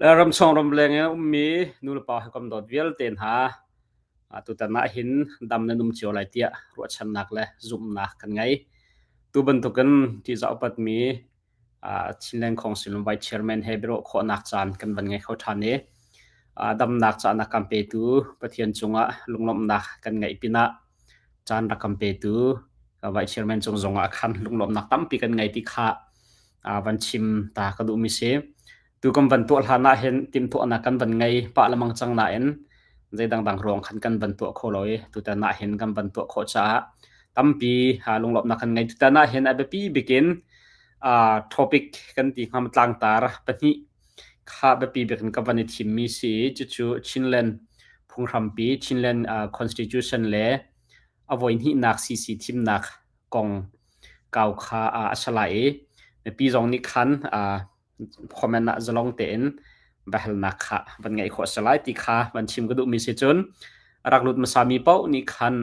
Le ramchung ramleng in a ummi nulepa hawikom dawt vialte hna, tutan ah hin dam nan um cio lai tiah ruahchannak le zumhnak kan ngei. Tu bantukin ṭihzah upatmi Chinland Council Vice Chairman he biaruah khawhnak caan kan van ngei kho ṭhan i damnak caan a kan petu Pathian cungah lunglawmhnak kan ngeih pinah caan rak kan petu Vice Chairman cung zongah khan lunglawmhnak tampi kan ngei ti kha van chim ta ka duhmi si. Tu kan van tuah hlan ah hin timhtuahnak kan van ngei pah lemang cang nain zei dangdang ruang khan kan van tuah kho lo i tutan ah hin kan van tuah khawh caah tampi lunglawmhnak kan ngei. Tutan ah hin a biapi bikin topic kan ti hnga tlangtar pahnih kha biapi bikin ka van i thimmi si cucu Chinland phunghrampi Chinland Constitution le a voihnihnak CC thimnak kong kau kha a si lai i mipi zong nih khan comment ah zalong tein biahalnak kha van ngeih khawh a si lai ti kha van chim ka duhmi si cun rak lut hmasami paoh nih khan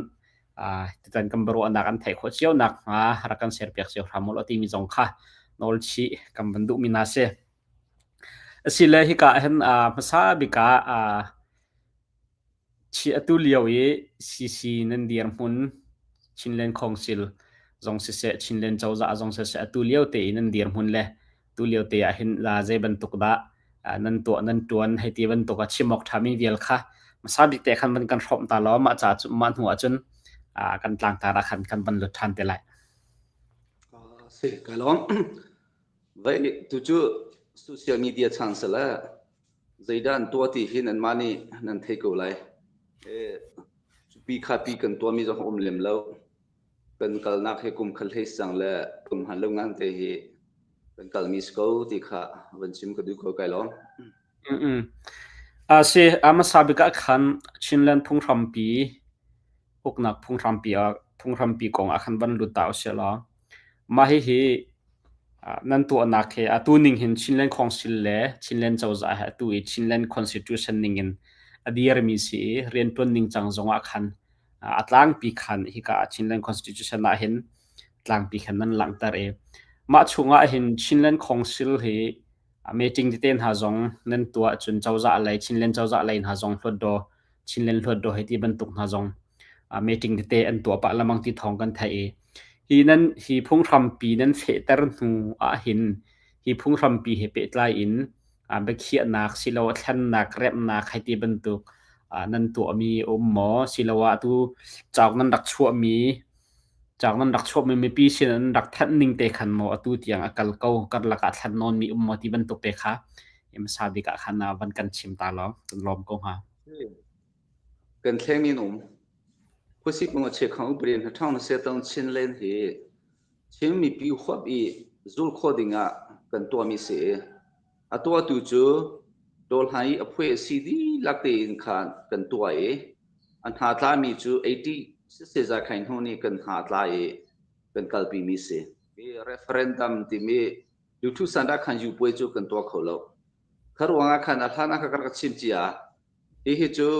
tutan kan biaruahnak an theih khawh cio nakhnga rak kan share piak cio hram u law timi zong kha nawl chih kan van duhmi hna si. Asile hika hin hmasa bik ah Atu lio i CC nan dirhmun Chinland Council zong siseh, Chinland cozah zong siseh atu lio te i nan dirhmun le tu lio te ah hin zei bantuk dah nan tuah nan ṭuan hei ti bantuk a chim awk ṭhami vial kha hmasa bik te khan van kan hrawmh ta law mah ca cu mah hnu ah cun kan tlangtar ah khan kan van lut ṭhan te lai. Si, ka lawm. Vai tu cu social media chan sala Zeidah an tuah ti hi nanmah nih nan theih ko lai. Cupi khapi kan tuahmi zong a um lem lo. Kan kalnak hi kum khat hlei sang le kum hman lo ngang te hi kan kalmi si ko ti kha van chim ka duh ko kai lawm. A si, a hmasa bik ah khan Chinland phunghrampi uknak phunghrampi ah phunghrampi kong ah khan van lut ta usih law mah hihi nan tuahnak he atu ning hin Chinland Council le Chinland cozah he atu i Chinland Constitution ning in a dirmi si i rianṭuan ningcang zong ah khan a tlangpi khan hika Chinland Constitution ah hin tlangpi khan nan langhter i mah chungah hin Chinland Council hi meeting tete hna zong nan tuah cun cozah lei Chinland cozah lei hna zong hluatdaw Chinland hluatdaw hei ti bantuk hna zong meeting tete an tuah pah lengmang ti thawng kan theih i hi nan hi phunghrampi nan fehter hnu ahhin hi phunghrampi he pehtlai in biakhiahnak siloah thlennak remhnak hei ti bantuk nan tuahmi a um maw siloah atu cauk nan rak chuahmi cauk nan rak chuahmi mipi sin an rak thanh ning te khan maw atu tiang a kal ko karlak ah thlen nawnmi um maw ti bantuk te kha hmasa bik ah khan van kan chim ta law kan lawm ko hnga. Kan thleng in um. Khuasik mong a che khang upri na thang na se tong chin len hi Chin mipi huap i zul kho ding ah kan tuahmi si i a tuahtu cu Dawlhai i a phuai a si dihlak tein khan kan tuah i a hna tlami cu 80 siseza khain hnu nih kan hna tla i kan kalpimi si. Hi referendum timi Luthu Sanda khan yu puai cu kan tuah kho lo. Kha ruangah khan a hlan ah ka rak chim cia. Hihi cu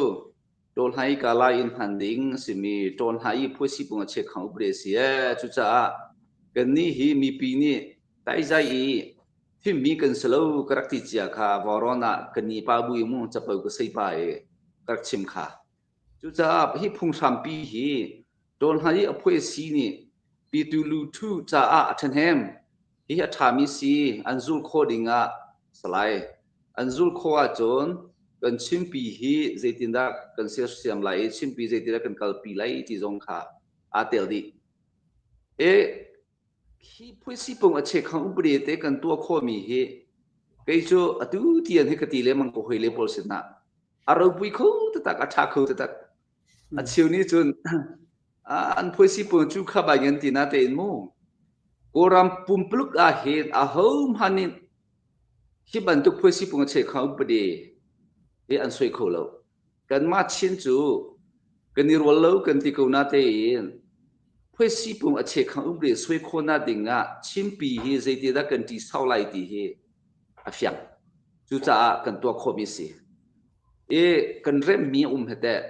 Ṭawlhai kala in hman ding a simi ṭawlhai i phuasi pung a che khang upre a si ee. Cucaah kannih hi mipi nih taizai i thimmi kan si lo ka rak ti cia kha Vauron ah ka ni pa bu i mu capo ka sei pa i ka rak chim kha. Cucaah hi phunghrampi hi ṭawlhai i a phuasi nih pitu luthu caah a ṭhahnem. Hihi a ṭhami si an zul khawh ding ah salai. An zul khawh ahcun kan Chinpi hi zeitindah kan sersiam lai i Chinpi zeitindah kan kalpi lai ti zong kha aa tel dih. E, hi phuisipung a chekhang upade te kan tuah khawhmi hi kei cu atu tiang hi ka ti lengmang ko hoi le pawl sinah a ropui kho taktak a ṭha kho taktak a cheu nih cun an phuisipung cu kha bai ngan ti na tein mu Kawlram pumpuluk ah hin ahohmanh nih Hi bantuk phuisipung a chekhang upadi hi an soi kho lo. Kanmah Chin cu kan i rual lo kan ti ko natein phuisipung a chekhang upadi soi khawhnak ding ah Chinpi hi zeitidah kan ṭi sau lai ti hi a fiang. Cucaah kan tuah khawhmi a si. I kan remhmi a um heteh.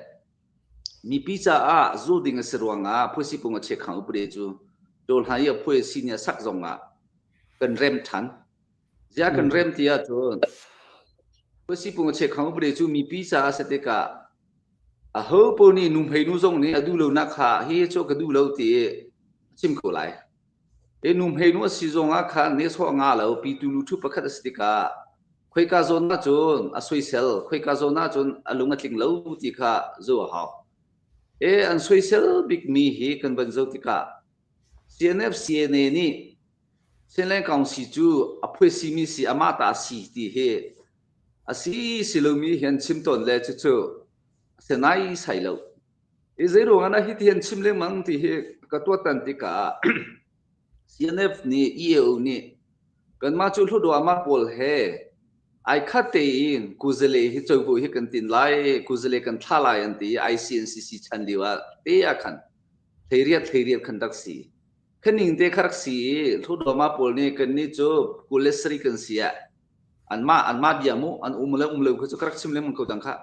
Mipi caah zul ding a si ruangah phuisipung a chekhang upadi cu Dawlhai i a phui a si ni a sak zong ah kan rem ṭhan. Ziah kan rem ti ahcun Phuasipung အခြေခံဥပဒေcu mipi caah a si tikah aho paoh nih nuhmei nu zong nih a duh lonak kha hi cu ka duh lo ti i a chim ko lai. Hi nuhmei nu a si zong ah khan nehsawh a ngah lo pitu luthu pakhat a si tikah khoika zawn ah cun a soisel, khoika zawn ah cun a lung a tling lo ti kha zoh a hau. E an soisel bikmi hi kan van zoh tikah CNF CNA nih Chinland Council cu a phuaisimi si amah ta a si ti hi a si si lomi hi an chim tawn le cucu a si naisai lo. I zeiruang ah dah hiti an chim lengmang ti hi ka tuahtan tikah CNF nih EAO nih kanmah cu Hlutdaw amah pawl he ai khat tein kuzale hi covo hi kan tin lai, kuzale kan thlah lai an ti i ICNCC chan lio ah te ah khan hleiriat hleiriat khan rak si. Khaning te kha rak si i Hlutdaw amah pawl nih kannih cu 27 kan si ah anmah anmah bia mu an um le um lo kha cu ka rak chim lengmang ko cang khah.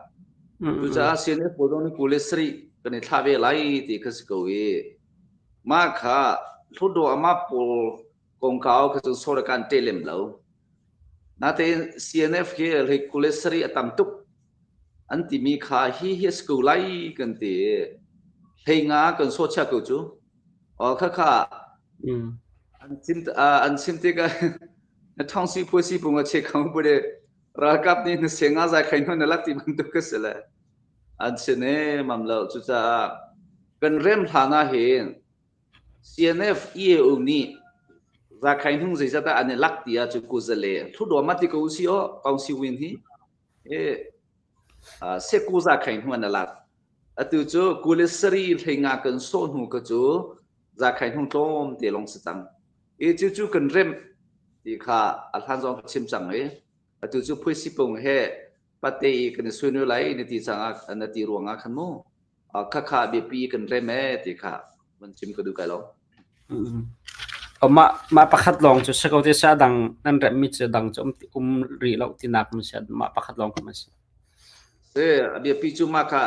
Cucaah CNF pawl zong nih 27 kan i thlah ve lai ti kha si ko i mah kha Hlutdaw amah pawl kongkau kha cun sore kan ṭe lem lo. Natein CNF hi hlei 27 a tam tuk an timi kha hi hi a si ko lai kan ti i hlei nga kan sawh chia ko cu. Aw khakha an chim an chim tikah na ṭhawng si phu si pung a che khang bu de ralkap nih na se nga zai khai hnu na lak ti bantuk ka si le an sin e mam lo cucaah kan rem hlan ah hin CNF EAO nih zakhai hnung zeizat ah an i lak ti ah cu kuzale thludaw ma ti ko si o kaung si win hi e se ku zakhai hnu an lak atu cu kule sari hleinga kan sawh hnu ka cu zakhai hnung tlawm te long si cang i cu cu kan remh ti kha a hlan zong ka chim cang i atu cu phuisipung he pate i kan i suinu lai na ti cang ah na ti ruang ah khan mu kha kha biapi kan rem e ti kha van chim ka duh kai lo. Mah mah pakhat lawng cu si ko te sa dang nan remmi cu dang cu um um rih lo tinak mun si mah pakhat lawng kha si. Si a biapi cu mah kha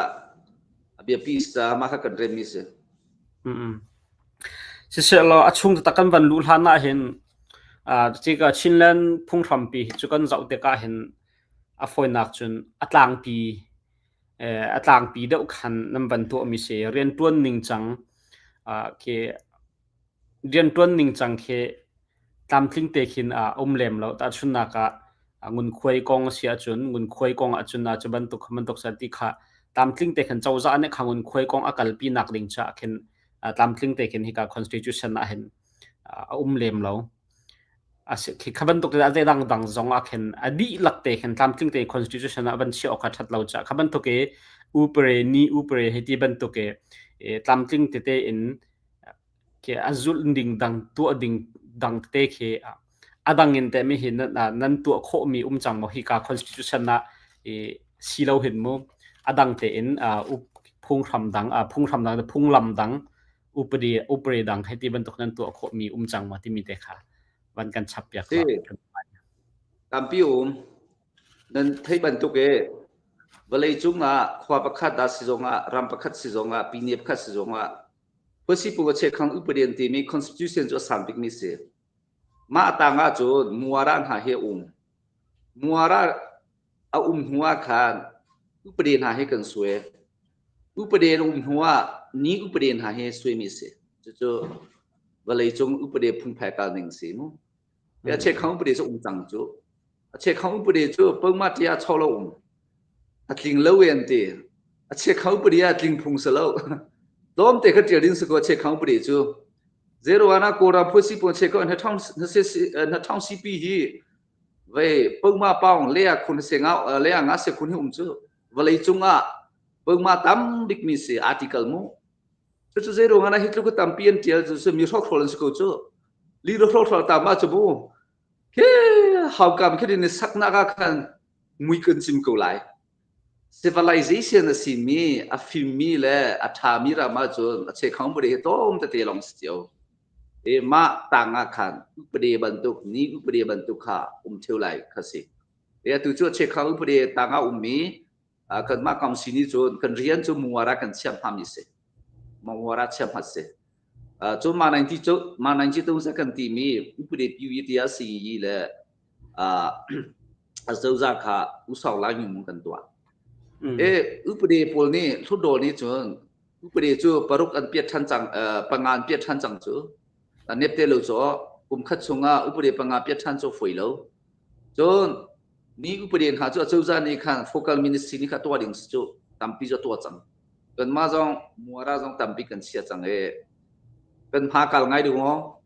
a biapi sa mah kha kan remmi si. Siseh-law a chung taktak kan van luh hlan ahhin tika Chinland phunghrampi hi cu kan zoh tikah hin a fawinak cun a tlangpi a tlangpi deuh khan nan van tuahmi si. Rianṭuan ningcang khi rianṭuan ningcang khi tlamtling te khin a um lem lo. Tahchunhnak ah ngunkhuai kong a si ahcun ngunkhuai kong ahcun cu bantuk kha bantuk ti kha tlamtling te khin cozah nih kha ngunkhuai kong a kalpi nak ding caah khin tlamtling te khin hika constitution ah hin a um lem lo. Khi bantuk a zei dangdang zong ah khin a dihlak te khin tlamtling te constitution ah van chiah awk kha ṭhat lo caah kha bantuk i upare ni upare hei ti bantuk i tlamtling tete in khi a zulh ding dang tuah ding dang tete khi a dang in teh mi hi nan tuah khawhmi um cang maw hika constitution ah i si lo hin mu a dang tein phunghram dang phunghram dang phunglam dang upadi upari dang hei ti bantuk nan tuah khawhmi um cang maw timi te kha van kan chap piak Si. Tampi um nan thei bantuk e vawlei cung ah khua pakhat ah si zong ah ram pakhat si zong ah pine pakhat si zong ah Phuasipu a chekhang upadi an timi constitution cu a sang bikmi si. Mah tang ah cun muara hna hi a um. Muara a um hnu ah khan upadi hna hi kan suai. Upadi an um hnu ah ni upadi hna hi suaimi si. Cucu vawleicung upadi phungphai kal ning si mu. A chekhang upadi cu um cang cu. A chekhang upadi cu pangma tia cholo um. A tling lo e an ti. A chekhang upadi ah tling phung si lo. Tlawm te kha ṭial ding si ko a chekhang upadi cu. Zero ana Kawlram phuasi pawl chekho na thong na thong CP hi vei pangma paung le a khun se nga le a nga se khun hi um cu vawlei cung ah pangma tam bik mi si article mu cucu zei ruang ah hi tluk tampi an ṭial cu mi hrokhrawl an si ko cu li hrokhrawl tam ah cu mu Khi haukam khi ni saknak ah khan mui kan cim ko lai. Civilization a simi, a fimmi le a ṭhami ram ahcun a chekhong bari hi tlawm tete lawng si cio. I mah tang ah khan upadi bantuk, ni upadi bantuk kha um ṭheo lai kha si. I atu cu a chekhong upadi tang ah ummi kanmah council nih cun kan rian cu muara kan chiah hmami si. Muara chiah hmat si. Cun ma 90 cu ma 92 sa kan timi upadi piu tiah si le. Acozah kha usau lai mi kan tuah. E upade pawl nih hlutdaw nih cun upade cu paruk an piat ṭhan cang panga an piat ṭhan cang cu nep te lo cu kum khat chungah upade panga piat ṭhan cu foi lo. Cun ni upade hna cu acozah nih khan focal ministry nih kha tuah ding si cu tampi cu tuah cang. Kanmah zong muara zong tampi kan chia cang e kan hma kal ngai ding aw.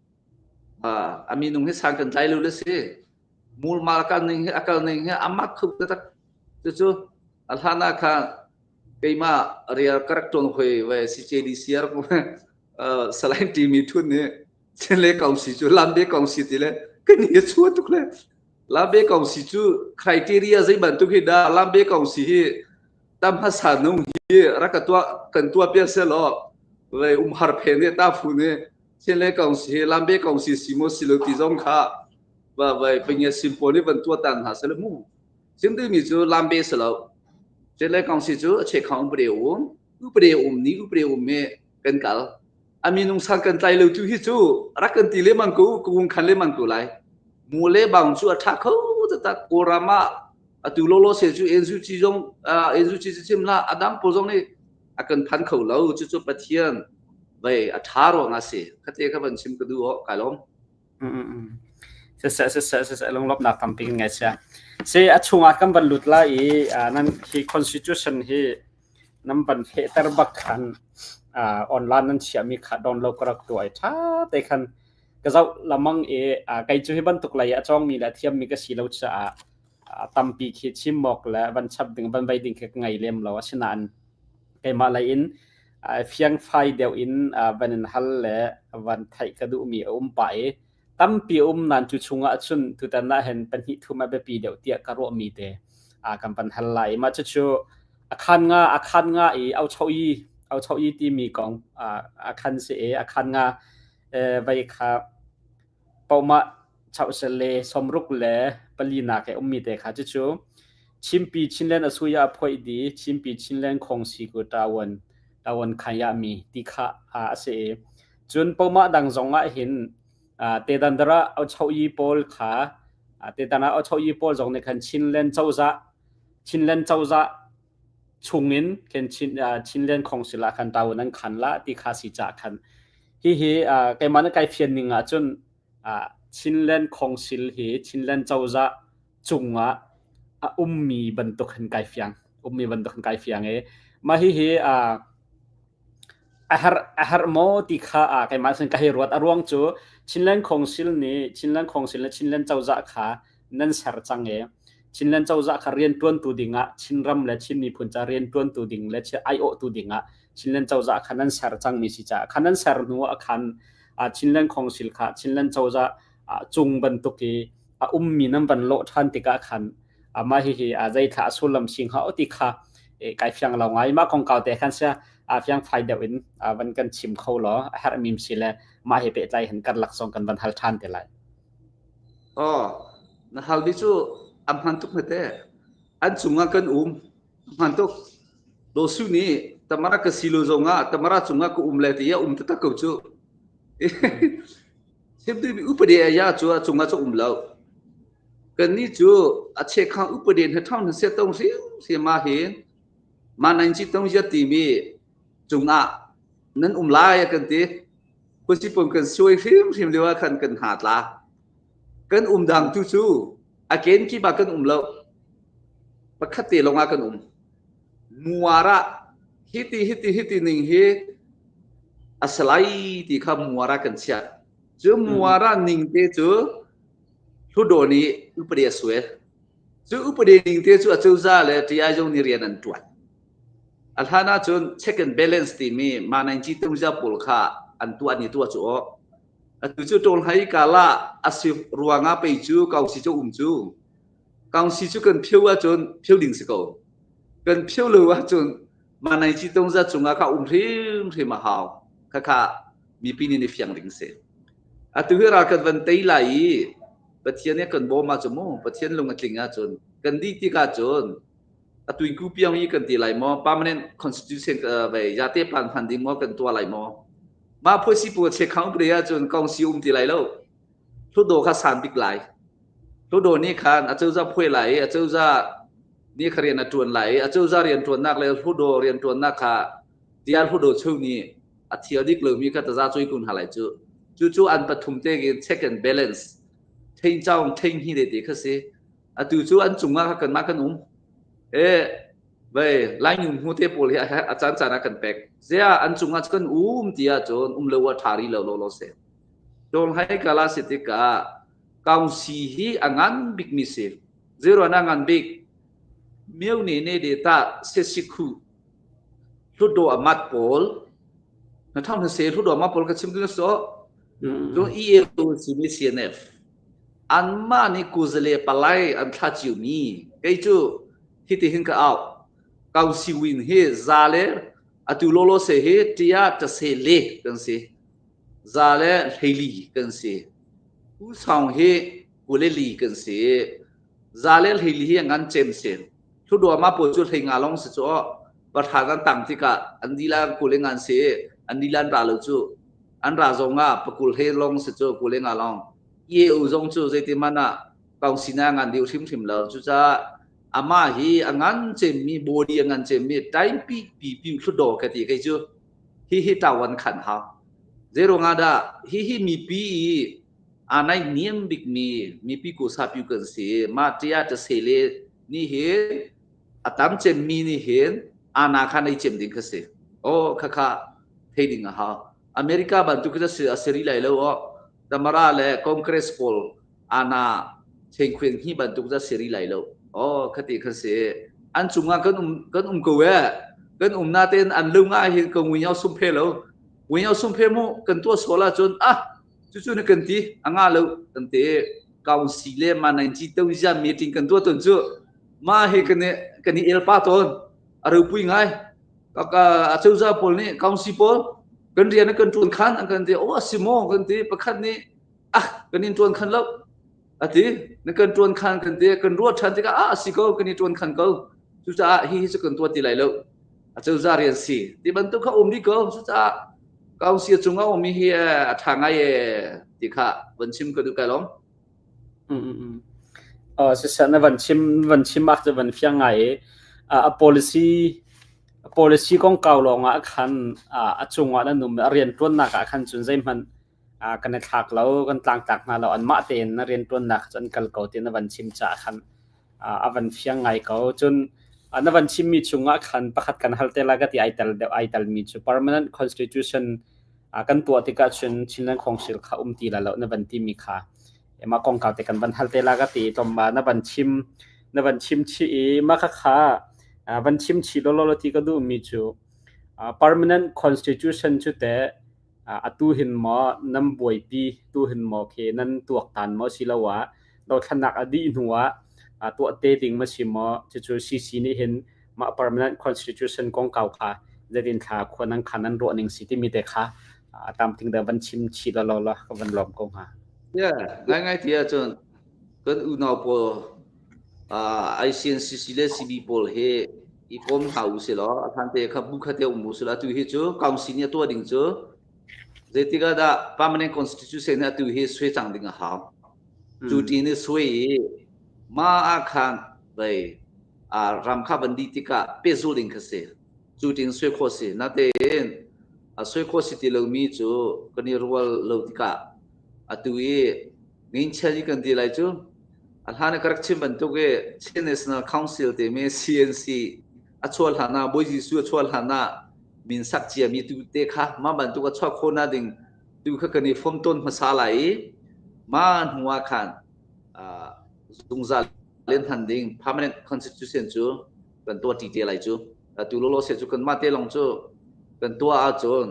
A minung hi sang kan tlai lo le si. Mulmal kal ning hi a kal ning hi a mak kho taktak. Cucu a hlan ah khan keimah rial ka rak ṭuan hoi ve CJDC rak Salai timi thun nih Chinle Kongsi cu Lambe Kongsi ti le kan i chua tuk le Lambe Kongsi cu criteria zei bantuk hi dah Lambe Kongsi hi tam hmasa nung hi rak ka tuah kan tuah piak seh law ve umhar phen ne ta phu ne Chinle Kongsi hi Lambe Kongsi si maw si lo ti zong kha va vai penge sim pawl nih van tuah tan hna seh le mu sim mi cu lambe si lo Chinle Kongsi cu a chekhang upade um upade um ni upade um me kan kal a minung sang kan tlai lo tu hi cu rak kan ti lemang ko kung khan lemang ko lai mu le bang cu a tha kho taktak Kawlram ah atu lolo se cu NUG zong NUG cu chim la adang pawl zong nih a kan phan kho lo cu cu Pathian vei a tha ruang a si khate kha van chim ka du o kai lom Siseh siseh siseh lunglawmhnak tampi kan ngei sia. Si a chungah kan van lut lai i nan hi constitution hi nan van fehter bak khan online nan chiahmi kha download ka rak tuah i ṭha te khan ka zoh lamang i kei cu hi bantuk lei a cawngmi le a thiammi ka si lo caah tampi khi chim awk le van chap ding van vei ding khi ka ngei lem lo. Asinain keimah lei in fiangfai deuh in van in hal le van theih ka duhmi a um pah i tampi a um nain cu chungah cun tutan ah hin pahnih thum a biapi deuh tiah ka ruahmi te kan van hal lai. Mah cucu a khan nga a khan nga i auchoyi auchoyi timi kong a khan si i a khan nga vei kha pohmah chausel le sawmruk le palinak he ummi te kha cucu Chinpi Chinland asuya a phoih di Chinpi Chinland khongsi ku tawan tawan khaya mi ti kha a si i cun pohmah dang zong ah hin te dandara auchoyi pawl kha te dana auchoyi pawl zong nih khan Chinland cozah Chinland cozah chungin khin Chin Chinland khongsil ah khan tawan an khan la ti kha si ca khan hihi keimah na kai fian ning ah cun Chinland khongsil hi Chinland cozah cungah a ummi bantuk hin kai fiang ummi bantuk hin kai fiang i mah hihi a herh a herh maw ti kha keimah sin ka hei ruat. A ruang cu Chinland Council nih Chinland Council le Chinland cozah kha nan ser cang i Chinland cozah kha rianṭuantu dingah Chinram le Chin miphun ca rianṭuantu ding le aiawhtu dingah Chinland cozah kha nan ser cangmi si caah kha nan ser hnu ah khan Chinland Council kha Chinland cozah cung bantuk i a ummi nan van lawh ṭhan tikah khan mah hihi zeithla a sullam si hnga ti kha kai fiang lo ngai. Mah kongkau te khan sia fiang fai deuh in van kan chim kho law a herhmi si le mah he pehtlai hin karlak zong kan van hal ṭhan te lai. Oh, na hal mi cu a hman tuk hme te. An cungah kan um. Hman tuk. Dosu nih tamara ka si lo zongah tamara cungah ka um le ti a um taktak ko cu. Chimtu mi upade a ya cu a cungah cu um lo. Kannih cu a chekhang upade hna ṭhang hna set tong hrimhrim ma hin ma nan ci tong zia timi cungah nan um lai a kan ti. Khuasipum kan suai hrimhrim lio ah khan kan hna tla. Kan um dang tu cu a ken kip ah kan um lo. Pakhat te lawng ah kan um. Muar ah hiti hiti hiti ning hi a si lai ti kha muar ah kan chiah. Cu muar ah ning te cu Hluttaw nih upadi a suai. Cu upadi ning te cu acozah le TI zong nih rian an ṭuan. A hlan ahcun check and balance timi mah 90 tungzia pawl kha an tuah ni tuah cu aw. Atu cu ṭawl hai kala a si ruangah pei cu kausi cu um cu. Kausi cu kan phio ahcun phio ding si ko. Kan phio lo ahcun mah 90 tungzia cungah kha um hrimhrim a hau. Khakha mipi nih ni fiang ding si. Atu hi ral kan van tei lai i Pathian nih kan bawm ahcun mu Pathian lung a tling ahcun kan dih tikah cun atu in kupiang i kan ti lai maw permanent constitution ve yate plan hman ding maw kan tuah lai maw mah phuasi pu che khang pre ahcun kong si um ti lai lo hluttaw kha san bik lai. Hluttaw nih khan acozah phuai lai i acozah nih kha rian a ṭuan lai i acozah rianṭuannak le Hluttaw rianṭuannak kha tial Hluttaw chung nih a thial dik lomi kha taza cuai kun hna lai cu. Cucu an pathum te in check and balance thein chaung thein hi te kha si. Atu cu an cungah kha kanmah kan um. E vei Lainu hmu te pawl hi a caan caan ah kan pek. Zia an cungah kan um ti ahcun um lo a ṭha ri lo lo lo se. Ṭawnghai kala si tikah Kaungsi hi a ngan bikmi si. Zeiruan a ngan bik? Myo ne ne de ta sesikhu Hluttaw a mat pawl na thang na se Hluttaw a mat pawl ka chim tu so cun EAO simi CNF anmah nih kuzale palai an thla cio mi kei cu hiti hin ka au Kaungsi win hi za le atu lolo se hi tia ta se le kan si za le hleili kan si. U Saung hi kuleli kan si. Za le hleili hi ngan cem si. Hluttaw ma pawl cu hlei nga long si cu pahra kan tang tikah an dila kule ngan si an dila an ra lo cu an ra zong ah pakul he long si cu kule nga long EAO zong cu zeiti man ah kaung sina ngan deu hrimhrim lo cucaah amah hi a ngan cemmi body a ngan cemmi time pi pi pi Hluttaw ka ti kei cu Hihi ṭawan khan hau. Zeiruangah dah hihi mipi i aa naihniam bikmi mipi kusapiu kan si. Mah ṭia ṭasele nih hin a tam cemmi nih hin ana kha nei cem ding kha si. Oh, khakha thei ding a hau. America bantuk khi a si rih lai lo oh. Tamara le Congress pawl ana chengkhuin hi bantuk za siri lai lo oh khati kha si an cungah kan um kan um ko e kan um na ten an lu nga hin ko ngui sum phe lo ngui sum phe mu kan tua sola chun ah chu chu ne kan ti anga lo kan te council le ma 90 to zia meeting kan tua ton chu ma he kan kan el pa ton aru pui ngai ka acheuza pawl nih council pawl kan rian kan tuan khan an kan ti oh asimo kan ti pakhat nih ah kan in ṭuan khan lo a ti na kan ṭuan khan kan ti kan ruat ṭhan tikah ah a si ko kan i ṭuan khan ko cucaah hi hi cu kan tuah ti lai lo a cozah rian si ti bantuk kha um dih ko cucaah council cung a ummi hi a ṭha ngai e ti kha van chim ka duh kai lawm Siseh na van chim van chim ah cu van fiang ngai i a policy policy kongkau lawngah khan a cungah na num a rianṭuannak ah khan cun zeihmanh kan i thlak lo, kan tlangtlak hna lo, anmah tein na rianṭuannak cu an kal ko ti na van chim caah khan a van fiang ngai ko. Cun na van chimmi chungah khan pakhat kan hal te lai ka ti ai tel deuh ai telmi cu permanent constitution kan tuah tikah cun Chinland Council kha um ti la lo na van timi kha mah kongkau te kan van hal te la ka ti tlawm na van chim na van chim chih i mah kha kha van chim chih lawlaw ti ka duhmi cu permanent constitution cu teh Atu hin maw nan buaipi, tu hin maw khi nan tuaktan maw asiloah dothlannak a dih hnu ah tuah te ding ma si maw? Cucu CC nih hin mah permanent constitution kongkau kha zeitin thla khua nan khan nan ruah ning si timi te kha tamting deuh van chim chih law law ka van lawm ko hnga. Yeah, ngaingai ti ahcun kan unau pawl ICNCC le CB pawl hi i kom hna u si law a hlan te kha bu kha te um u si law atu hi cu council nih a tuah ding cu zeitik ah dah permanent constitution nih atu hi sui cang ding a hau cu ti nih sui i ma ah khan vei ram kha van di tikah pehzul ding kha si cu tin sui khawh si natein a sui khawh si ti lomi cu kan i rual lo tikah atu i Ngeinchiat i kan ti lai cu a hlan i ka rak chim bantuk i Chin National Council timi CNC a chuah hlan ah Bawi Jesuh a chuah hlan ah min sak ciami tu te kha mah bantuk a chuah khawhnak ding tu kha kan i fom tawn hmasa lai i mah hnu ah khan zungzal len han ding permanent constitution cu kan tuah ṭi te lai cu atu lawlaw se cu kanmah te lawng cu kan tuah ahcun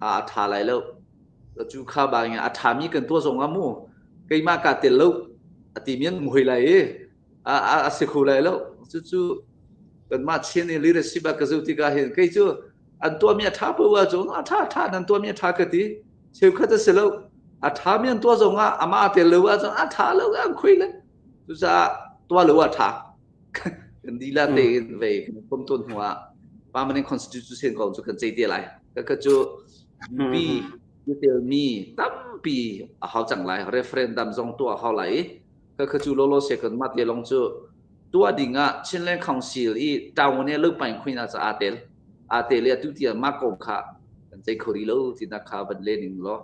a ṭha lai lo Cu kha bangin a ṭhami kan tuah zong ah mu keimah kaa tel lo a timi an um hoi lai i a si kho lai lo. Cucu kanmah Chin i leadership ah ka zoh tikah hin kei cu an tuahmi a ṭha paoh ahcun a ṭha ṭha nan tuahmi a ṭha ka ti. Cheukhat a si lo. A ṭhami an tuah zong ah amah a tel lo ahcun a ṭha lo an khui le. Cucaah tuah lo a ṭha. Kan dilah tein vei kan kom tawn hnu ah permanent constitution kong cu kan ceih te lai. Ka cu mipi telmi tampi a hau cang lai. Referendum zong tuah a hau lai i. Kha kha cu lawlaw se kan mah te lawng cu tuah ding ah Chinland Council i town ne lo pain khuin ah ca aa tel. Aa tel i atu tiang mah kong kha kan ceih kho rih lo tinak kha van len in law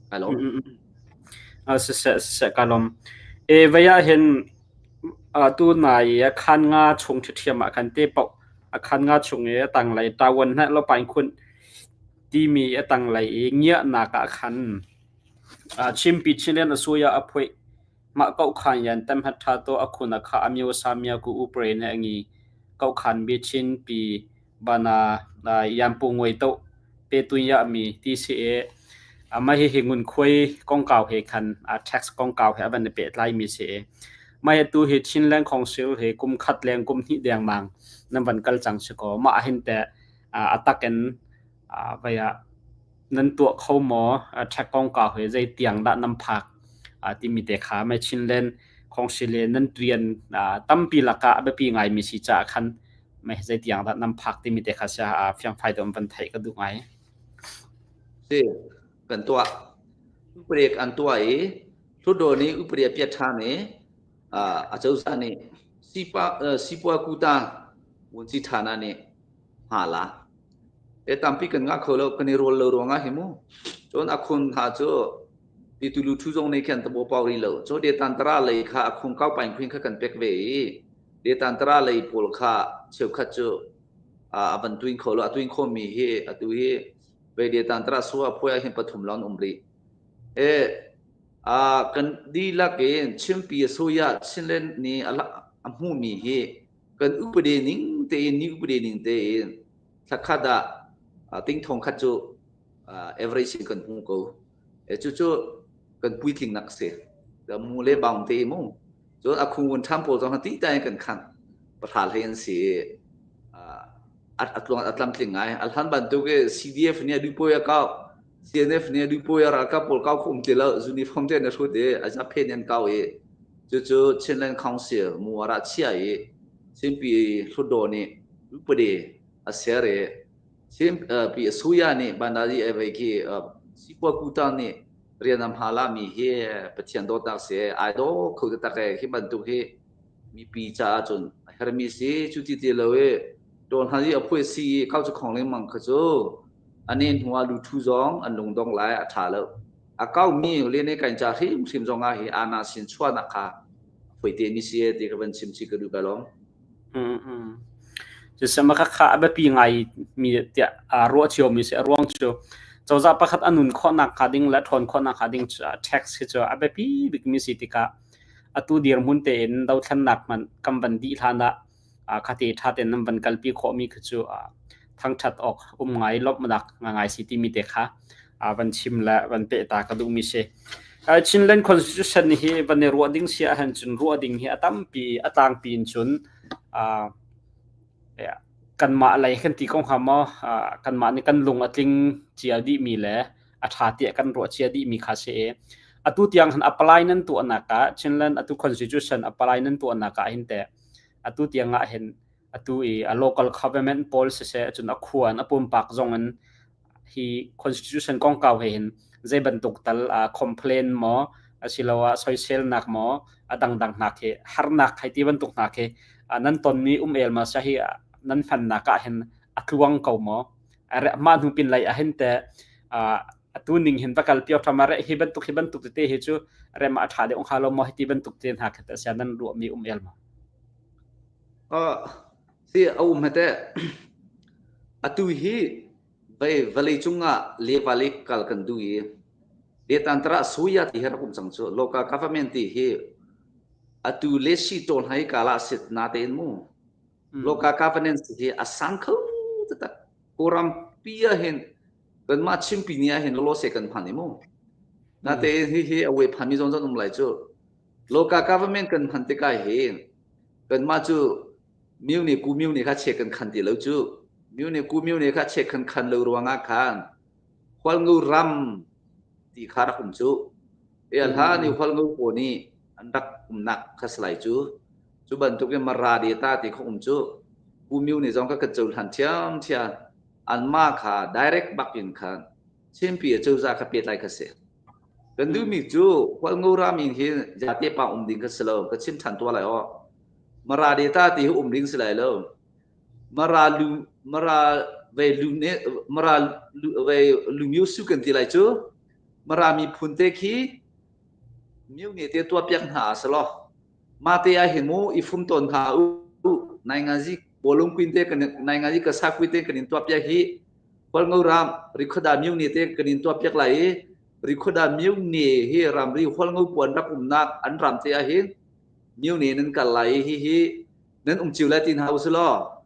kai lawm. Siseh siseh ka lawm. E vai ah hin tu nai i khan nga chung ṭhiṭhiam ah khan te paoh a khan nga chung i a tanglei ṭawan hna lo pain khunh timi a tanglei i ngiahnak ah khan Chimpi Chinland a suai ah a phoih. Mah kohkhan yan tamhat ṭha to a khun a kha a myo sa mya ku u pre ne a ngi. Kohkhan bi Chinpi bana yan pu nguai to pe tun ya mi ti si e mah hihi ngunkhuai kongkau he khan tax kongkau he a van i pehtlai mi si e. Mah hi tu hi Chinland Council he kum khat leng kum hnih dengmang nan van kal cang si kaw mah hin teh a tak in vai ah nan tuah kho maw? Tax kongkau he zei tiang dah nan phak timi te kha mah Chinland Council le nan rian tampi lakah a biapi ngaimi si caah khan mah zei tiang dah nan phak timi te kha sia fiangfai deuh in van theih ka duh ngai. Si, kan tuah. Uparek an tuah i Hlutdaw nih upari a piat ṭhan i acozah nih sipua kuta vunci ṭhana nih hma la. E tampi kan ngah kho lo, kan i rawl lo ruangah hi mu. Cun a khun hna cu ti tulu thu zong nih khan tabo pau rih lo. Cu detantara lei kha a khung kau pain khuin kha kan pek ve i detantara lei pawl kha cheukhat cu a van tuin kho lo. A tuin khomi hi atu hi ve detantara sua phuai ah hin pathum lawng um rih. E kan dihlak in Chimpi Soya Chinland nih a hmuhmi hi kan upadi ning tein ni upadi ning tein thlakhat ah ting thong khat cu average in kan hmu ko. E cucu kan puitlingnak si. Mu le baung te mu. Cun a khungun ṭham pawl zong ti tai kan khan pahra hlei an si a tluang a tlamtling ngai. A hlan bantuk i CDF nih a duhpawi a kau CNF nih a duhpawi a ralkap pawl kau khum ti lo uniform te na hrut i a zaphen an kau i cucu Chinland Council mu ara chia i Chinpi Hlutdaw nih upadi a ser i Chinpi Suya nih Bandari Evei khi Sipua Kuta nih rian am hala mi hi Pathian dawtnak si ai daw kho taktak e hi bantuk hi mipi caah cun a hermi si cu ti ti lo i tawn han i a phuai si i kau cu khong lengmang kha cu ane hnu ah luthu zong an lungdong lai a tha lo a kau mi le ne kain cha hrim hrim zong ah hi ana sin chuanak kha foi te mi si ti ka van chim chi ka du ka long. Siseh khakha a biapi ngai mi tiah aa ruah ciomi si. A ruang cu cozah pakhat a nun khawhnak hnga ding le a ṭhawn khawhnak hnga ding tax hi cu a biapi bikmi si tikah atu dirhmun tein dothlennak hmanh kan van dih hlan ah khate ṭha tein nan van kalpi khawhmi khi cu thangṭhat awk um ngai lawmhnak ngai si timi te kha van chim le van pehta ka duhmi si. Chinland Constitution hi van i ruah ding si ahhin cun ruah ding hi a tampi a tlangpi in cun kanmah lei kan ti ko hnga maw kanmah nih kan lung a tling cia dihmi le a ṭha tiah kan ruah cia dihmi kha si i atu tiang han apply nan tuahnak ah Chinland atu Constitution apply nan tuahnak ah hin teh atu tiang ah hin atu i a local government pawl siseh cun a khua in a pumpak zong in hi constitution kongkau he hin zei bantuk tal complain maw asiloah soiselnak maw a dangdang hna khi harnak hei ti bantuk hna khi nan tonmi um el ma sa hi nan hmannak ah hin a tluang ko maw mah hnu pin lei ah hin te atu ning hin va kal pio thama re hi bantuk hi bantuk tete hi cu rem a tha deuh hnga lo maw hi ti bantuk te hna kha sia nan ruahmi um el maw? Si a um hete atu hi vei vawlei cungah levali kal kan duh i Detantara suya ti hi rak um cang cu local government ti hi atu le si tawl hai kala sit na tein mu local governance hi a sang kho taktak Kawlram pi ah hin kanmah Chinpi ni ah hin lawlaw se kan hman i mu natein hi hi a we phanmi zong zong um lai cu local government kan hman tikah hin kanmah cu miu nih ku miu nih kha che kan khan ti lo cu miu nih ku miu nih kha che kan khan lo ruangah khan Hualngo ram ti kha rak um cu e hlan i Hualngo pawl nih an rak umnak kha salai cu cu bantuk in Mara data ti kha um cu Pu Myu nih zong kha kan cohlan ṭhiamṭhiam. Anmah kha direct bak in khan Chinpi acozah kha pehtlai kha si. Kan duhmi cu Hualngo ram in hin jate pa um ding ka si lo. Ka chim ṭhan tuah lai aw. Mara data ti hi um ding si lai lo. Mara lu Mara ve lu ne Mara lu ve lu myu su kan ti lai cu. Mara miphun te khi myu ne te tuah piak hna a si lo. Mate ah hin mu i fum tawn hna u. Nai ngazi bawlung kuin te kan nai ngazi ka sa kui te kan in tuah piak hi Hualngo ram Rikhoda myone te kan in tuah piak lai i Rikhoda myone hi ramri Hualngo puan rak umnak an ram te ah hin myone nan kal lai i hihi nan um cio lai ti hna usilaw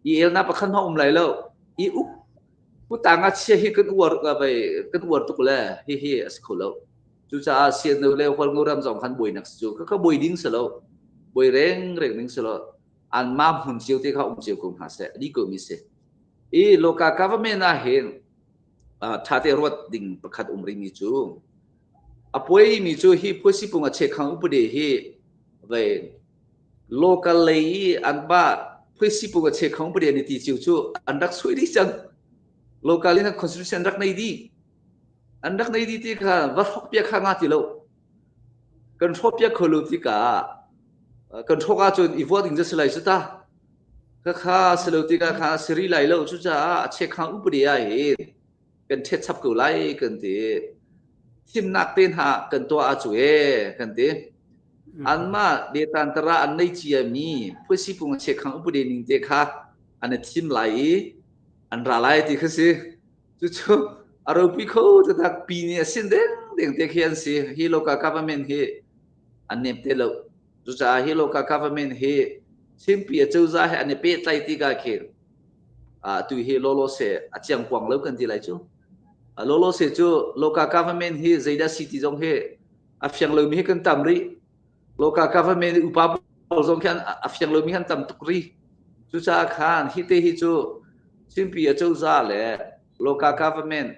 i elnak pakhat hmanh um lai lo i uk putang ah chia hi kan uar kan uar tuk le hihi a si kho lo. Cucaah CNO le Hualngo ram zong khan buainak si cu ka buai ding si lo, buai reng reng ding si lo. Anmah hmun cio te kha um cio ko hna seh, a dih ko mi si. I local government ah hin ṭha te ruat ding pakhat um rihmi cu a puaimi cu hi phuasipung a chekhang upade hi vei local lei i anmah phuasipung a chekhang upade an i ti cio cu an rak sui dih cang. Local in constitution rak nei dih. An rak nei dih ti kha va hrok piak kha nga ti lo. Kan hrawh piak kho lo tikah kan hrawk ahcun i vuak ding cu si lai cu ta. Khakha si lo tikah kha si rih lai lo. Cucaah a chekhang upadi ah hin kan ṭhet chap ko lai kan ti. Thimnak te hna kan tuah ah cu ee kan ti. Anmah detantara an nei ciami phuasipung a chekhang upadi ning te kha an i thim lai i an ra lai ti kha si. Cucu a ropi kho taktak pi nih a sin deng deng te khi an si. Hi local government hi an nem te lo. Cucaah hi local government hi Chinpi acozah he an i pehtlaih tikah khin atu hi lawlawse a ciangkuang lo kan ti lai cu. Lawlawse cu local government hi zeidah si ti zong hi a fiang lomi hi kan tam rih. Local government i upa pawl zong khi a fiang lomi an tam tuk rih. Cucaah khan hi te hi cu Chinpi acozah le local government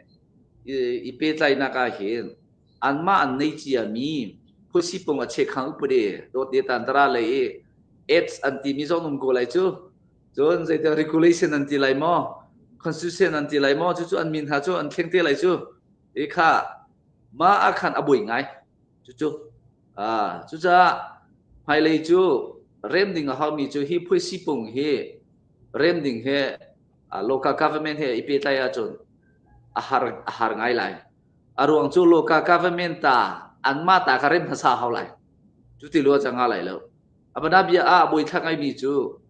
i pehtlaihnak ah hin anmah an nei ciami phuasipung a chekhang upade dawt de tantara lei i aids an timi zong um ko lai cu. Cun zeitik regulation an ti lai maw, constitution an ti lai maw, cucu an min hna cu an thleng te lai cu. I kha mah ah khan a buai ngai cucu. Cucaah hmailei cu rem ding a haumi cu hi phuasipung hi rem ding he local government he i pehtlai ahcun a har a har ngai lai. A ruang cu local government ta anmah ta kha rem hmasa hau lai. Cuti lua cang nga lai lo. A bia ah buai thla ngaimi cu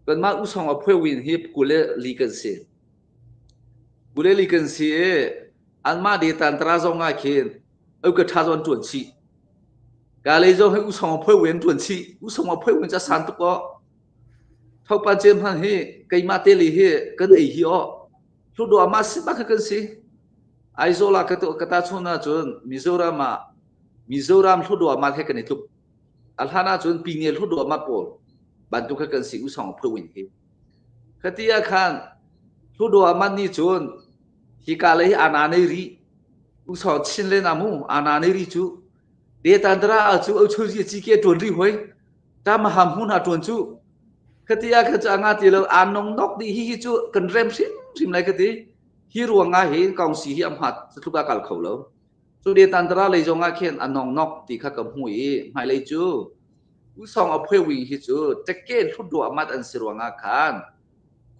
kanmah usong a phuewin hi kule li kan si. Kule li kan si i anmah de tantara zong ah khin au ka tha zon tuan chih. Ka lei zong hi usong a phuewin tuan chih. Usong a phuewin ca san tuk aw. Thopan cem han hi keimah te li hi kan ei hi aw. Hludo ama si bak kan si. Aizawl ah ka ka ta chun ahcun Mizoram ah Mizoram Hludo amat he kan i tluk. A hlan ahcun Pinge Hludo amat pawl bantuk kha kan si usong phuwin hi. Khati ah khan Hludo amat nih cun hika lei hi ana nei ri usong chin le na mu ana nei ri cu detandra cu au chuzi chi ke tuan ri hoi ta ma ham hun ha tuan cu khati ah khan cu anga ti lo an nong nok di hi hi cu kan rem hrim hrim lai khati Hi ruangah hin kongsi hi a hmat tluk a kal kho lo. Cu de tantara lei zongah khin a nongnok ti kha ka hmu i hmailei cu usong a phuewing hi cu teke hlutdua mat an si ruangah khan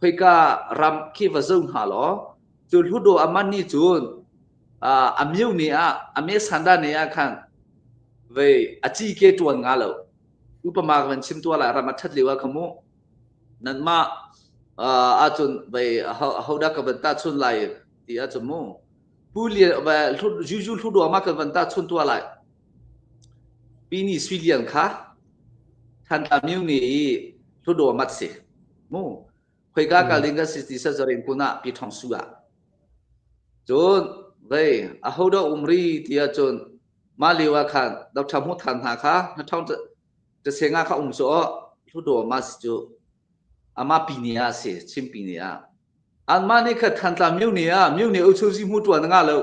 khoika ram khi va zo hna law cu hlutdua aman ni cun a miu ne ah a me sanda ne ah khan vei a ci ke tuan nga lo upama kan chim tua la ram a that liu ah khamu Nanmah ahcun vei ahodah ka van tahchun lai ti ahcun mu Pu Lian Juju Hluduam ah kan van tahchun tuah lai. Pi Ni Sui Lian kha Thantlang Myu ni i Hluduam at si. Mu khoika kal ding ka si ti sa zarin kun ah Pi Thong Su ah. Cun vei ahodah um ri ti ahcun mah lio ah khan Dr. Hmu Than hna kha na thong Tasenga kha um cu aw Hluttaw mas cu amah pi ni ah a si Chinpi ni ah. Anmah nih khat Thantlang myo ni ah myo ni uchuzi hmu tuan nga lo.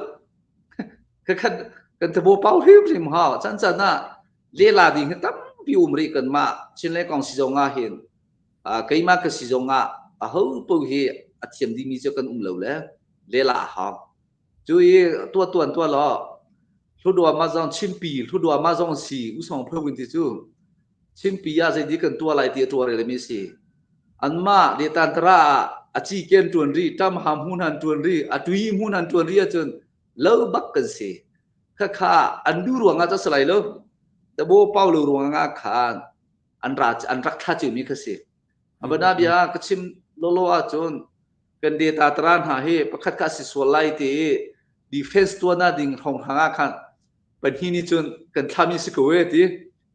Khat kan tabo pau hrimhrim ha chan chan ah lela ding hi tampi um rih kan mah Chin le kong si zong ah hin keimah ka si zong ah a ho po hi a thiam dimi cu kan um lo le lela a hau. Cu i tua tuan tua law. Hludua ma zong Chinpi Hludua ma zong si usong phewin ti cu Chinpi ah zeiti kan tuah lai ti a tuah rel mi si. Anmah detantara ah a ci ken tuan ri tam ham hun han tuan ri a tui hmun han tuan ri ahcun lo bak kan si. Khakha an du ruangah ca salai lo. Tabo pau lo ruangah khan an ra an rak thla mi kha si. Abana bia ka chim lolo ahcun kan data tara hna hi pakhat kha si sual lai ti i defense tuana ding hrawng hrang ah khan pahnih nih cun kan thlami si ko e ti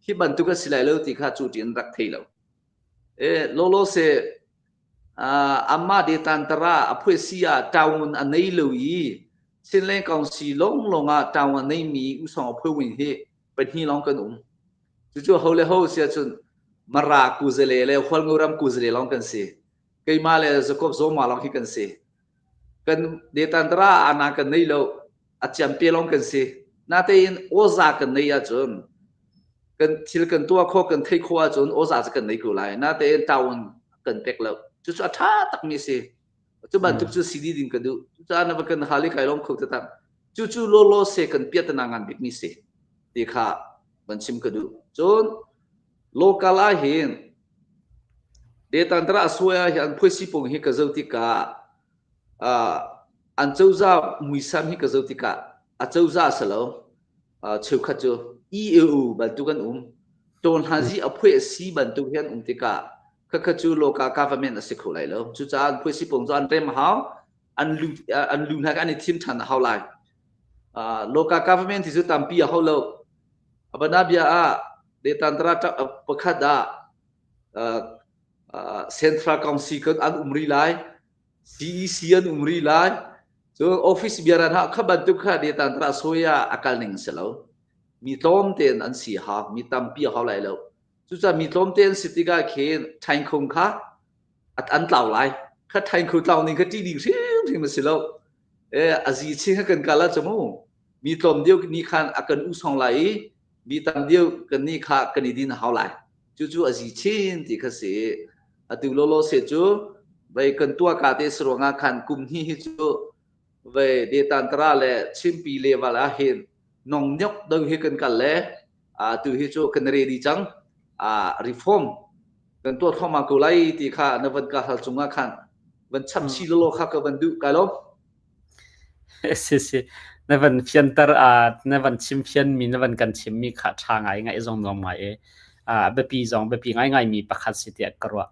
hi bantuk a si lai lo ti kha cu ti an rak thei lo. E lolo se amma de tantara a phui si ah town a nei lo i Chinleng Council long long ah town a nei mi usong a phui win hi pahnih long kan um. Cucu ho le ho sia cun Mara kuzale le Hualngoram kuzale long kan si. Keimah le Jacob Zoma lawng hi kan si. Kan detantara ana kan nei lo, a ciampe lawng kan si. Natein awza kan nei ahcun kan thil kan tuah kho kan thei kho ahcun awza cu kan nei ko lai. Natein town kan pek lo. Cucu a ṭha takmi si. Cu bantuk cu CD ding ka duh. Cucaah na va kan hal i kai lawm kho taktak. Cucu lawlaw se kan piatana ngan bikmi si. Ti kha van chim ka duh. Cun local ah hin Detantara a suai ah hin phuaisi pung hi ka zoh tikah uh, an cozah muisam hi ka zoh tikah a cozah a si lo. Uh, cheukhat cu EAU bantuk an um. Tawnhazi a phuai a si bantuk hi an um tikah khakha cu local government a si kho lai lo. Cucaah an phuaisi pung cu an rem a hau. An lu an lu hna an i thim ṭhan a hau lai. Uh, local government hi cu tampi a hau lo. Abana bia ah Detantara pakhat ah Central Council kan an um rih lai CEC an um rih lai cu office biaran ha kha bantuk kha detan tra soya a kal ning si lo mi tlawm tein an si ha mi tampi a hau lai lo cucaah mi tlawm tein si tikah khin thain khung kha an tlau lai kha thain khu tlau ning kha ṭih ding hrimhrim a si lo e azi chin kha kan kal ah cu mi tlawm deuh ni khan a kan usong lai i mi tam deuh kan nih kha kan i din a hau lai Cucu a zi chin ti kha si. Atu lawlaw se cu vei kan tuah ka te si ruangah khan kum hnih hi cu vei detantara le Chinpi level ah hin nong nyok do hi kan kal le tu hi cu kan ready cang. Reform kan tuah thluahmah ko lai ti kha na van ka hal cungah khan van chap chi lawlaw kha ka van duh kai lo. Si si. Na van fianter na van chim fianmi na van kan chimmi kha ṭha ngai ngaih zong nuam ngai i biapi zong biapi ngaingaimi pakhat si tiah ka ruah.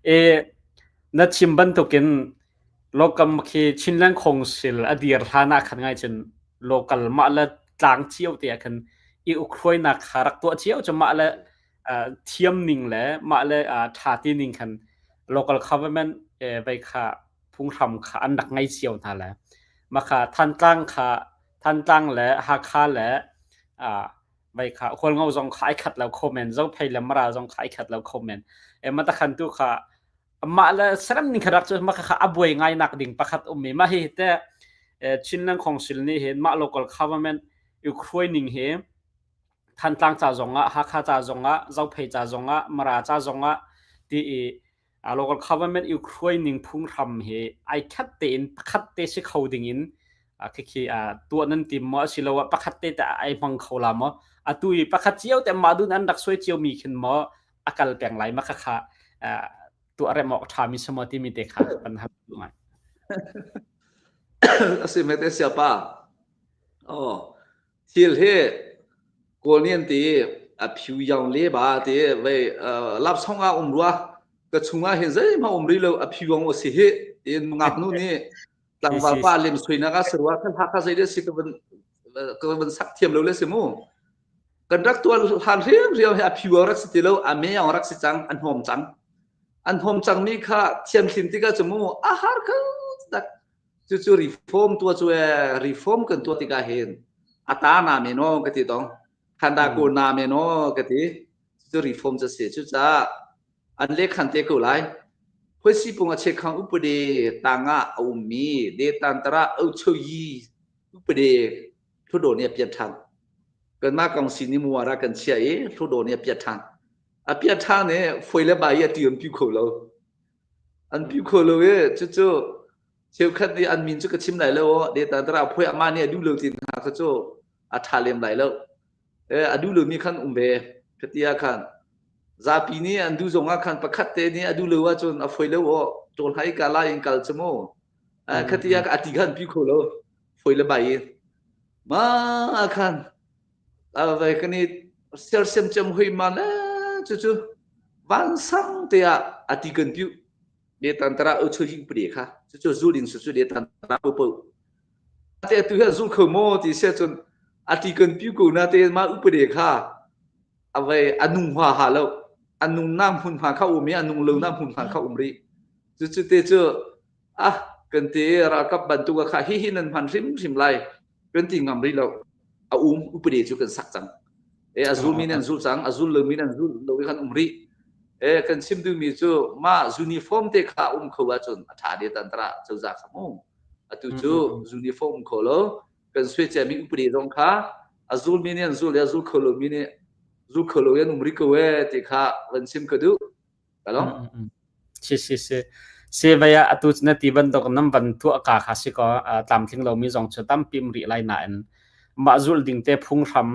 E, na chim bantukin local khi Chinland Council a dir hlan ah khan ngai cun local mah le tlang cio te ah khan i ukhruainak kha rak tuah cio cu mah le thiam ning le mah le ṭha ti ning khan local government vei kha phunghram kha an rak ngei cio hna le makha Thantlang kha Thantlang le Hakha le uh, vai kha Hualngo zong kha ai khat lo kho men Zophei le Mara zong kha ai khat lo kho men e matakhan tu kha mah le saram ning kha rak cu ma kha abuai ngai nak ding pakhat um mi ma hi te Chinland Council nih hin mah local government ukruai ning hi Thantlang ca zong ah Hakha ca zong ah Zophei ca zong ah Mara ca zong ah ti i local government i hruai ning phunghram hi ai khat tein pakhat te si kho ding in khikhi tuah nan tim maw asiloah pakhat te te ai hmang kho la maw atu i pakhat cio te mah dun an rak suai cio mi khin maw a kal peng lai ma kha tuah rem awk ṭha mi si maw timi te kha kan hal duh ngai. Asi mete siapa. Oh Thil hi Kawl nih an ti i a phu iang le ba ti vei lapsong ah um rua ka chungah hin zeihmanh um rih lo a phu iang si hi tiin ngaknu nih tlangval pa lem suinak ah si rua kan Hakha zei deh si ka van ka van sak thiam lo le si mu kan rak tuan hlan hrimhrim hi a phu rak si ti lo a me rak si cang an hom cang an hom cang mi kha thiam thlim tikah cu mu a har kho tak Cucu reform tuah cu ee reform kan tuah tikah hin a ta na men aw ka ti tong. Khanda ko na men aw ka ti. Cucu reform cu si. Cucaah an le khan te ko lai. Phuasi pung a chekhang upade tangah a ummi detantara ochoyi upade hludo nih a piat ṭhan. Kanmah kong sini muara kan chia i hludo nih a piat ṭhan. A piat ṭhan i foi le bai i a ti an pi kho lo. An pi kho lo i cucu cheukhat nih an min cu ka chim lai lo aw. Data tara phuai amah nih a duh lo ti hna kha cu. A ṭha lem lai lo. A duh lomi khan um ve. Khatia khan zapi nih an duh zong ah khan pakhat te nih a duh lo ahcun a foi lo aw ṭawl hai ka la in kal cu mu. Khatia a ti khan pi kho lo. Foi le bai in. Ma khan vai kan i sersiam cem hoi ma le cu cu vansang te ah a ti kan piu. De tantara u chu hing pri kha. Cu cu zul in su cu de tantara po po. Te tu hi zul kho maw ti sia cun a ti kan piu ko na te ma upade kha a vai a nung hua ha lo a nung na hmun hma kha um i a nung lo na hmun hma kha um ri cu cu te cu ah kan ti ralkap bantuk kha hi hi nan hman hrim hrim lai kan ti ngam rih lo a um upade cu kan sak cang e a zul mi nan zul cang a zul lo mi nan zul lo i kan um rih e kan chim duh mi cu ma uniform te kha um kho ahcun a tha de tan tara cozah kha mu atu cu uniform kho lo kan sui cia mi upade zong kha a zul mi nih an zul a zul kho lo mi nih zul kho lo in um rih ko e ti kha van chim ka duh ka Si si si. Si vai ah atu na ti bantuk nam van tuah ka kha si ko tlamtling lomi zong cu tampi um rih lai nain mah zulh ding te phunghram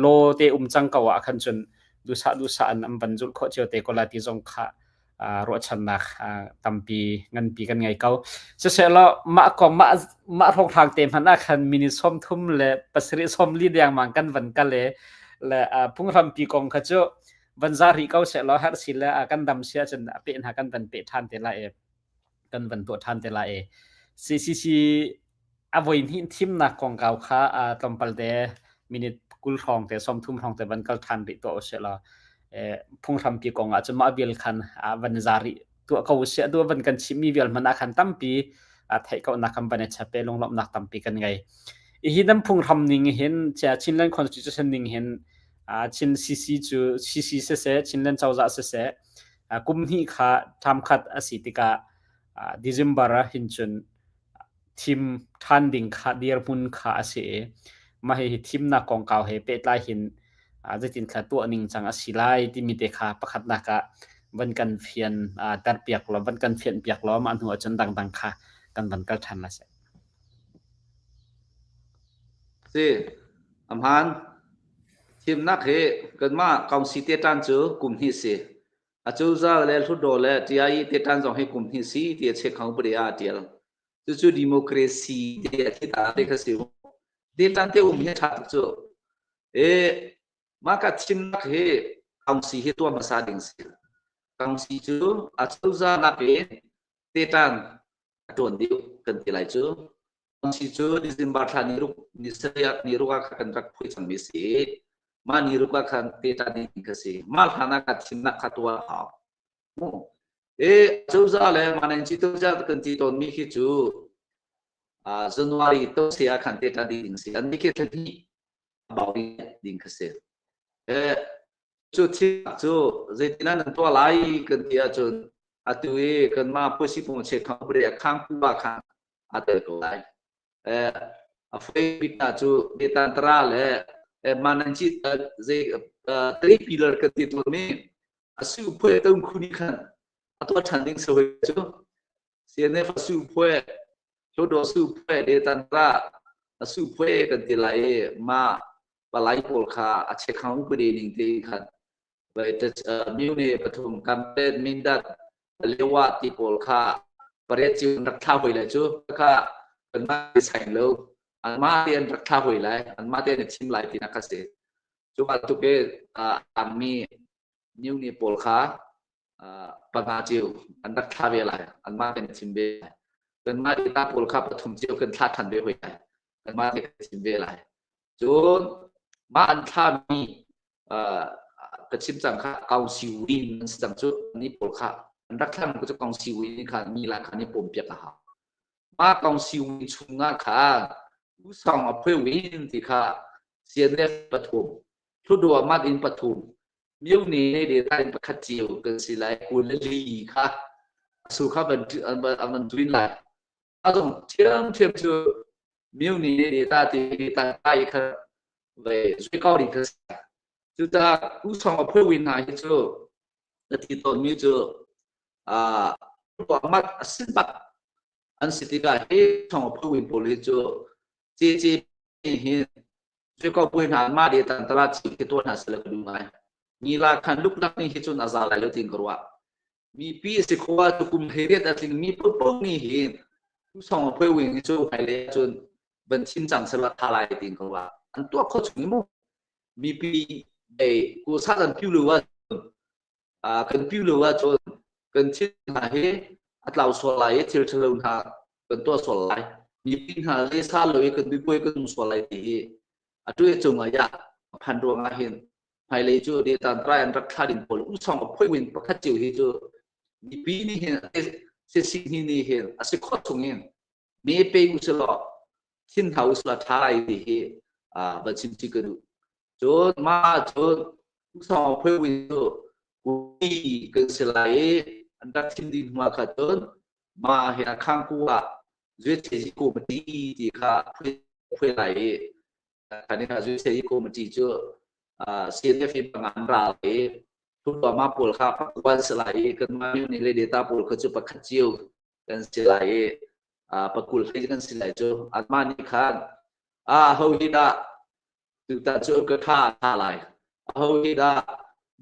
law te um cang ko ah khan cun duhsah duhsah an an van zulh khawh cio te ko lai ti zong kha ruahchannak tampi nganpi kan ngei ko. Siselaw mah kong mah mah hrawnghrang te hmanh ah khan minute 37 sawmli dengmang kan van kal i le phunghrampi kong kha cu van za rih ko sehlaw herh si le kan dam si ahcun a peh hna kan van peh ṭhan te lai i kan van tuah ṭhan te lai i CCC a voi hnih thimnak kongkau kha tlawmpal te minute 20 hrawng te 30 hrawng te van kal ṭhan rih tuah usih law phunghrampi kong ah cun mah vial khan van za rih tuah ko usih atu van kan chimmi vial hmanh ah khan tampi theih kaunak kan van i chap i lunglawmhnak tampi kan ngei. Hi nan phunghram ning hin Chinland Constitution ning hin Chin CC cu CC siseh Chinland cozah siseh kum hnih kha term khat a si tikah December ah hin cun thim ṭhan ding kha dirhmun kha a si i mah hihi thimnak kongkau he pehtlai hin zeitin thla tuah ning cang a si lai timi te kha pakhatnak ah van kan fian terpiak law van kan fianh piak law mah hnu ah cun dangdang kha kan van kal ṭhan lai seh. Si, a hmaan. Thimnak hi kanmah council te ṭan cu kum hnih si. Acozah le Hlutdaw le TIE te ṭan zong hi kum hnih si ti a chekhang upadi ah a ṭial. Cucu democracy te a thi ta te kha si. Te ṭan te um hi a ṭha tuk cu. E, mah ka thimnak hi council hi tuah hmasa ding si. Council cu acozah nakin te ṭan a ṭuan deuh kan ti lai cu. Si cu December thla ni ruk ni sarih ni ruk ah khan kan rak phui cangmi si. Mah ni ruk ah khan te ta ding kha si. Mah hlan ah kha thimnak kha tuah a hau. Mu. E cozah le manen ci cozah kan ti tawnmi khi cu January to se ah khan te ta ding si. An ni khi thla hnih a bau ding kha si. E cu thil cu zeitin nan tuah lai kan ti ahcun atu i kanmah pusi pung che khang bre khang pu ah khan aa tel ko lai. A foi bik hna cu Betantara le Mananchi zei three pillar kan ti tawnmi a su phuai tung khu nih khan a tuah ṭhan ding si hoi cu CNF a su phuai Hluttaw su phuai Betantara a su phuai kan ti lai i mah palai pawl kha a chekhang upadi ning te khan Myone pathum Kanpet Mindat Lewa ti pawl kha pariat cio an rak thla hoi lai cu kha kanmah te saing lo anmah te an rak thla hoi lai anmah te an i thim lai tinak kha si cu bantuk i a tangmi myone pawl kha panga cio an rak thla ve lai anmah te an i thim ve lai kanmah data pawl kha pathum cio kan thla ṭhan ve hoi lai kanmah te kan thim ve lai cun mah an thlami ka chim cang kha council win an si cang cu ni pawl kha an rak thlang cu council win kha mi la kha ni pom piak a hau mah council win chungah khan usong a phwe win ti kha CNF pathum Hludua mat in pathum Myo ni ne de ta in pakhat cio kan si lai kul le li kha asu kha ban an tuin lai azong thiam thiam cu Myo ni ne de ta ti ta ta i kha ve zui ko ding kha cucaah usong a phwe win hna hi cu ka ti tawnmi cu mat a sin bak an si tikah hi song a phwe win pawl hi cu CCP hi. Zuikaw hna mah de tan tala chi khi tuah hna seh ka duh ngai. Ngila khan luknak ning hi cun a za lai lo tiin ka ruah. Mipi si khua cu kum 18 a tling mi paohpaoh nih hin tusong a phui wing hi cu hmailei ahcun van thim cang sehla tha lai tiin ka ruah. An tuah kho chung i mu. Mipi ei kusa kan piu lo ahcun kan piu lo ahcun kan thil hna hi a tlau sual lai i thil ṭhalo hna kan tuah sual lai. Mipi hna le sa lo i kan mipuai kan um sual lai ti hi a tu cung ah ya phan ruang ah hin hmailei cu detan trai an rak thla ding pawl usong a phoi win pakhat cio hi cu mipi nih hin sisi hi nih hin a si khawh chung in me pe uselaw thin hna uselaw tha lai ti hi van chim chi ka duh. Cun mah cun usong a phoi win cu kui kan si lai i an rak thin ding hma kha cun mah hi a khang ku ah zuet ko mati ti kha phoi lai i Khan kha Zuisei committee cu CNF in pangan ral i Hluttaw pawl kha pakuan si lai i kanmah nih le data pawl kha cu pakhat cio kan si lai i pakul hlei kan si lai cu anmah nih khan a ho hi dah tutan cu ka tha tha lai aho hi dah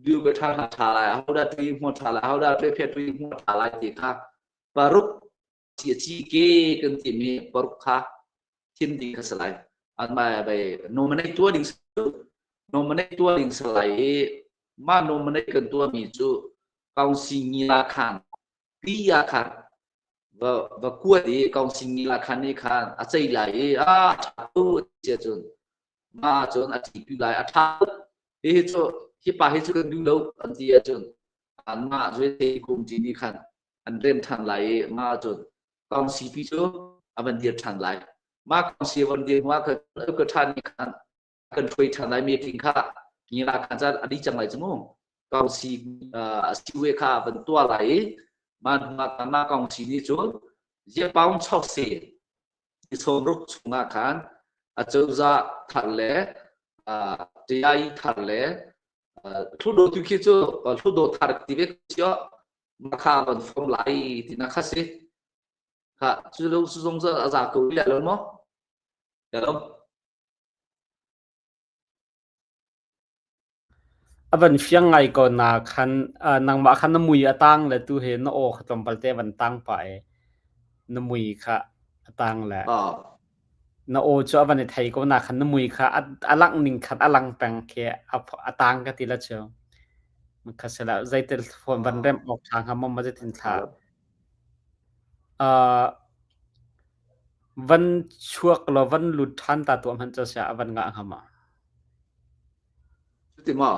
du ka tha tha lai aho dah tui hmu tha lai aho dah tui phe tui hmu tha lai ti kha paruk ci ke kan timi paruk kha thim ding kha si lai. Anmah bai nominate tuah ding nominate tuah ding si lai i mah nominate kan tuahmi cu council ngila khan pi ah khan va va kuat i council ngila khan nih khan a cei lai i a ṭha tu tia cun mah cun a ṭhi lai a ṭha hi hi cu hi pa hi cu kan duh lo an ti ahcun anmah zui kum ti nih khan an rem ṭhan lai i mah cun council pi cu a van dir ṭhan lai. Mah council van dir hnu ah khan ka ṭhan nih khan kan hruai ṭhan lai meeting kha ngila khan caan a dih cang lai cu mu. Council a siwe kha van tuah lai i mah hnu ah mah council nih cun ziapaung chok se ni 60 chungah khan a cozah thar le TIE thar le hludo tu khi cu hludo thar ti ve cio makha van form lai ti na kha si kha cu lo su zong a za ko le lo mo lo. A van fiang ngai ko na khan nangmah khan na mui a tang le tu he na aw kha tlawmpal te van tang pah i na mui kha a tang le na aw cu a van i thei ko na khan na mui kha a langh ning khan a lang peng khi a tang ka ti la cu. Kha sila zeitel phone van remh awk ṭha hnga maw ma zeitin thla. Van chuak law van lut ṭhan ta tuah hmanh cu sia a van ngah hnga ma? Cuti maw?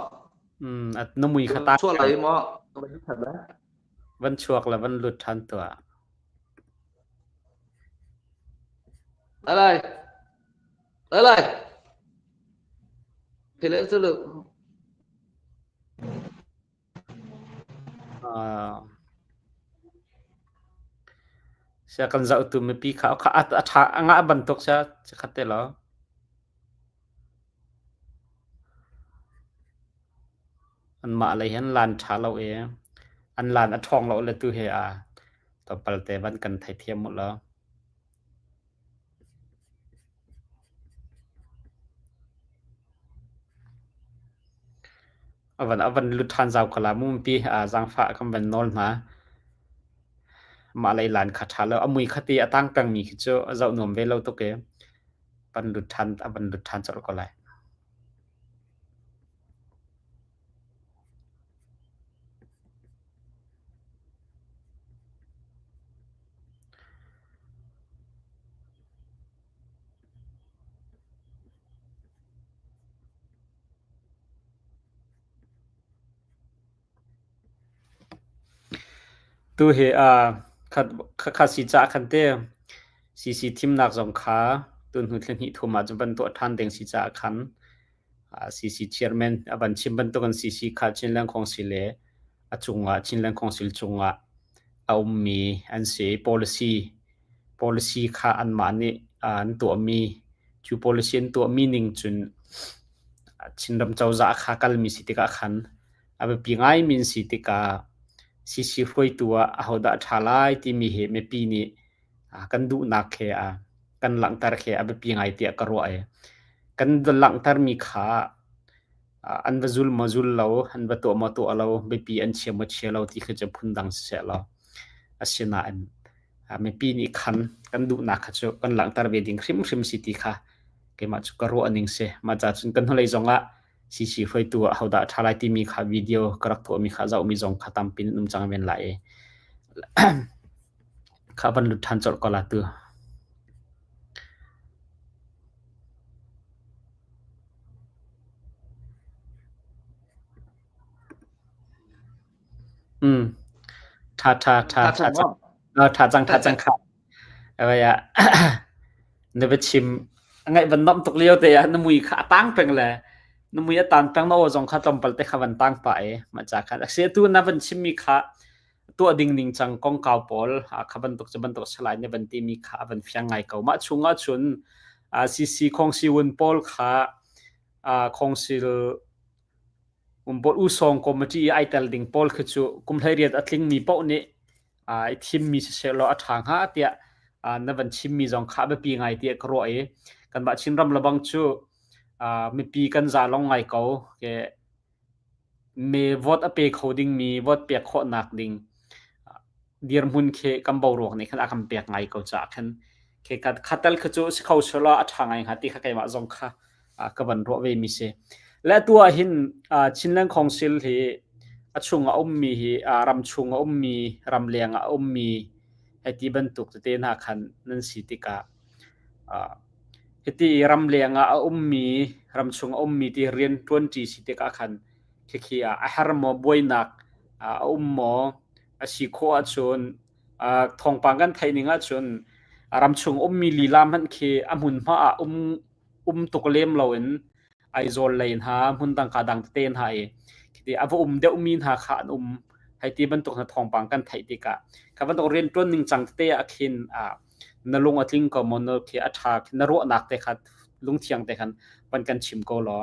Na mui kha ta. Chuah lai maw? Van chuak la van lut ṭhan tuah. Lai lai. Lai lai. Thế lẽ lực. Sia kan zohtu mipi kha a ṭha a ngah bantuk sia khat te law. Anmah lei hin lan ṭha lo i an lan a ṭhawng lo le tu he a tlawmpal te van kan theithiam u law. A van lut ṭhan zau ko la mumpi zaangfah kan van nawl hna. Mah lei lan kha ṭha lo. A mui kha ti a tang pengmi khi cu a zoh nuam ve lo tuk i van lut ṭhan a van lut ṭhan colh ko lai. Tu hi kha si caah khan te CC thimnak zong kha tunhnu thla hnih thum ah cun van tuah ṭhan ding si caah khan CC chairman a van chim bantukin CC kha Chinland Council le a cungah Chinland Council cungah a ummi an si. Policy policy kha anmah nih an tuahmi cu policy an tuahmi ning cun Chinram cozah kha kalmi si tikah khan a biapi ngaimi an si tikah CC hruaitu ah ahodah a ṭha lai timi hi mipi nih kan duhnak he kan langhter khi a biapi ngai tiah ka ruah i. Kan langhtermi kha an va zul maw zul lo, an va tuah maw tuah lo, biapi an chia maw chia lo ti khi cu phundang siseh law asinain mipi nih khan kan duhnak kha cu kan langhter ve ding hrimhrim si ti kha keimah cu ka ruah ning si. Mah ca cun kan hnulei zong ah CC hruaitu ah hodah a ṭha lai timi kha video ka rak tuahmi kha zohmi zong kha tampi in um cang men lai i kha van lut ṭhan colh ko la tu. Mm. Ṭha ṭha ṭha ṭha cang. Ṭha cang ṭha cang kha. Awai ah na va chim ngaih van nomh tuk lio te ah na mui kha a tang peng le na mui a tan peng na aw zong kha tlawmpal te kha van tang pah i mah ca khan a si tu na van chimmi kha tuah ding ning cang kongkau pawl kha bantuk cu bantuk salai na van timi kha a van fiang ngai ko mah chungah cun CC Khongsi Wun pawl kha Khongsil um pawl usawng committee i ai tel ding pawl khi cu kum 18 a tlingmi paoh nih i thimmi siseh law a ṭha hnga tiah na van chimmi zong kha a biapi ngai tiah ka ruah i kanmah Chinram lebang cu mipi kan za long ngai ko. Ke me vote a pe kho dingmi vote pek khawhnak ding dirhmun khi kan boruak nih khan a kan pek ngai ko caah khan khi khatal khi cu si kho selaw a ṭha ngai hnga ti kha keimah zong kha ka van ruah ve mi si. Le atu ah hin Chinland Council hi a chung a ummi hi ram chung a ummi ramleng ah a ummi hei ti bantuk tete hna khan nan si tikah hiti ramleng ah a ummi ramchung a ummi ti rian ṭuanṭi si tikah khan khikhi ah a har maw buainak a um maw a si khawh ahcun thawngpang kan theih ning ahcun ramchung ummi lila hmanh khi a hmunhma ah um um tuk lem loin Aizawl lei hna hmundang ka dang tete hna i khiti a va um deuhmi hna kha an um hei ti bantuk hna thawngpang kan theih tikah kha bantuk rianṭuan ning cang tete ah khin na lung a tling ko maw na khi a ṭha na ruahnak te kha lungthiang te khan van kan chim ko law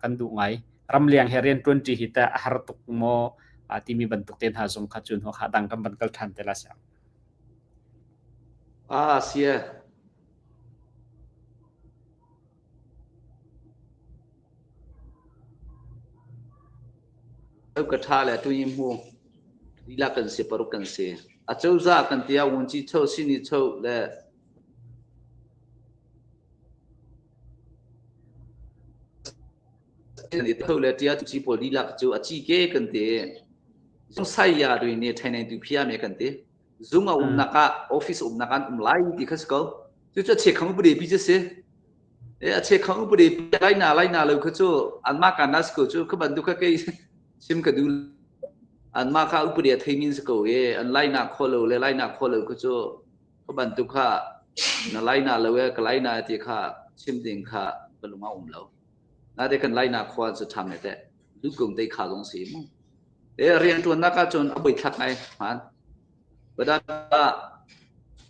kan duh ngai ramleng he rianṭuan ṭi hi teh a har tuk maw timi bantuk te hna zong kha cun kha dang kan van kal ṭhan te la siang. Ah sia Ka ṭha le tu hmu lila kan si paruk kan si. A cozah kan ti ah vunci cho sini cho le tho le tia ci pawl lila cu a ci ke kan ti. Zung sai ya dui ne ṭhai nei tu phia me kan ti. Zung a umnak ah office umnak an um lai ti kha si ko. Cucu a chekhang upade pi cu si. E a chekhang upade pi lai na lai na lo kha cu anmah kan na si ko cu kha bantuk kha kei chim ka duh. Anmah kha upade a thei min si ko e an lai na kho lo le lai na kho lo kha cu kha bantuk kha na lai na lo e ka lai na ti kha chim ding kha ka lung a um lo. Na te kan lai na khua cu ṭham e te lu kung te kha zong si mu. E rianṭuannak ahcun a buaithlak ngai hmaan. Badak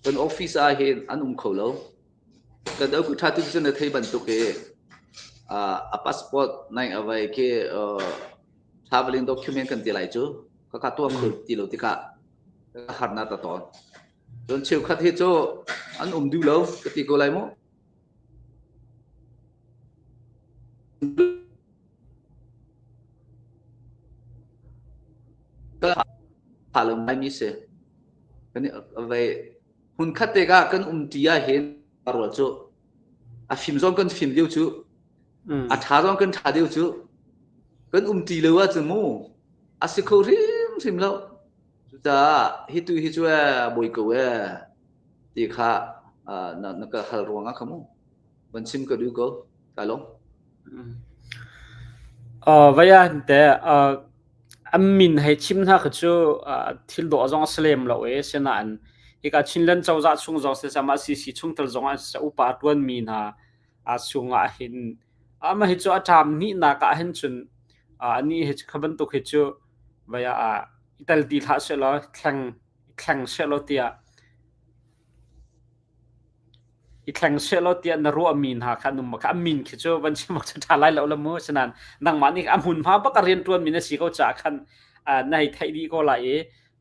kan office ah hin an um kho lo. Kan au ṭha tu cu na thei bantuk i a passport nai a vai khi traveling document kan ti lai cu ka ka tuah kho ti lo tikah harnak ta tawn. Cun cheukhat hi cu an um duh lo ka ti ko lai mu. Tha lo ngaimi si. Kan i hmunkhat te ka kan um ṭi ah hin rual cu a fim zong kan fim deuh cu a ṭha zong kan ṭha deuh cu kan um ṭi lo ahcun mu a si kho hrimhrim lo. Cucaah hi tu hi cu ee bawi ko ee ti kha na, na ka hal ruangah kha mu van chim ka duh ko ka lawm. Vaya te an min hei chim hna kha cu thil dawh zong a si lem lo i sinain hika Chinland cozah chung zong siseh mah CC chungtel zong ah siseh upa ṭuanmi hna chungah hin amah hi cu a ṭam hnihnak ah hin cun anih hi kha bantuk hi cu vaya ah i tel ti hlah sehlaw thleng thleng sehlaw tiah I thleng sehlaw tiah na ruahmi hna kha an um kha an min khi cu van chim awk cu ṭha lai lo la mu. Asinain nangmah nih a hmunhma bak a rianṭuanmi na si ko caah khan na hei theih dih ko lai i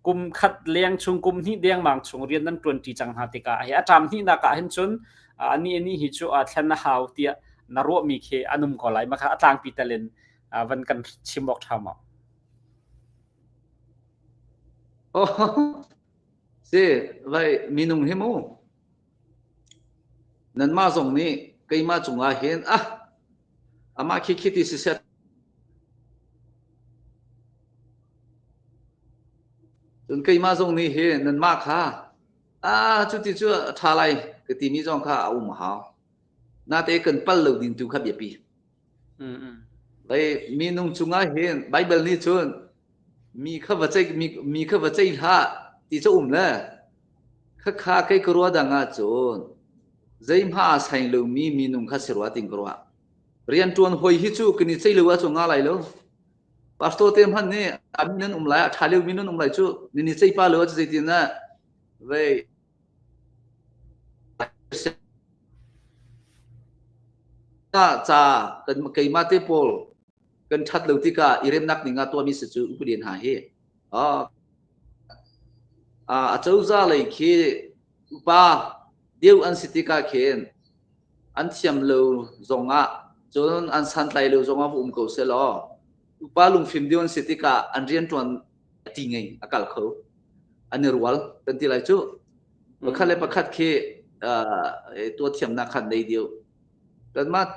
kum khat leng chung kum hnih dengmang chung rian nan ṭuanṭi cang hna tikah hi a ṭam hnihnak ah hin cun anih anih hi cu aa thlen a hau tiah na ruahmi khi an um ko lai. Mah kha a tlangpi tel in van kan chim awk ṭha maw? Oh, si, vai minung hi mu. Nanmah zong nih keimah cungah hin ah amah khi khi ti siseh cun keimah zong nih hi nanmah kha ah cuti cu a ṭha lai ka timi zong kha a um a hau. Nate kan pal lo ding tu kha biapi. Vei minung cungah hin Baibal nih cun mi kha va ceih mi, mi kha va ceih hlah ti cu um le khakha kei ka ruah dang ah cun zeihma a saing lomi minung kha si rua ting ka ruah. Rianṭuan hoi hi cu kan i ceih lo ahcun nga lai lo. Pastor te hmanh nih a min nan um lai a ṭha liomi nan um lai cu nan i ceih pa lo ahcun zeitin ah vei Ca kan keimah te pawl kan ṭhat lo tikah i remnak ding ah tuahmi si cu upadi hna hi a cozah lei khi upa deuh an si tikah khin an thiam lo zongah cun an santlai lo zongah va um ko sehlaw upa lungfim deuh an si tikah an rianṭuan a ti ngei a kal kho an i rual kan ti lai cu pakhat le pakhat khi tuah thiamnak khan nei deuh kanmah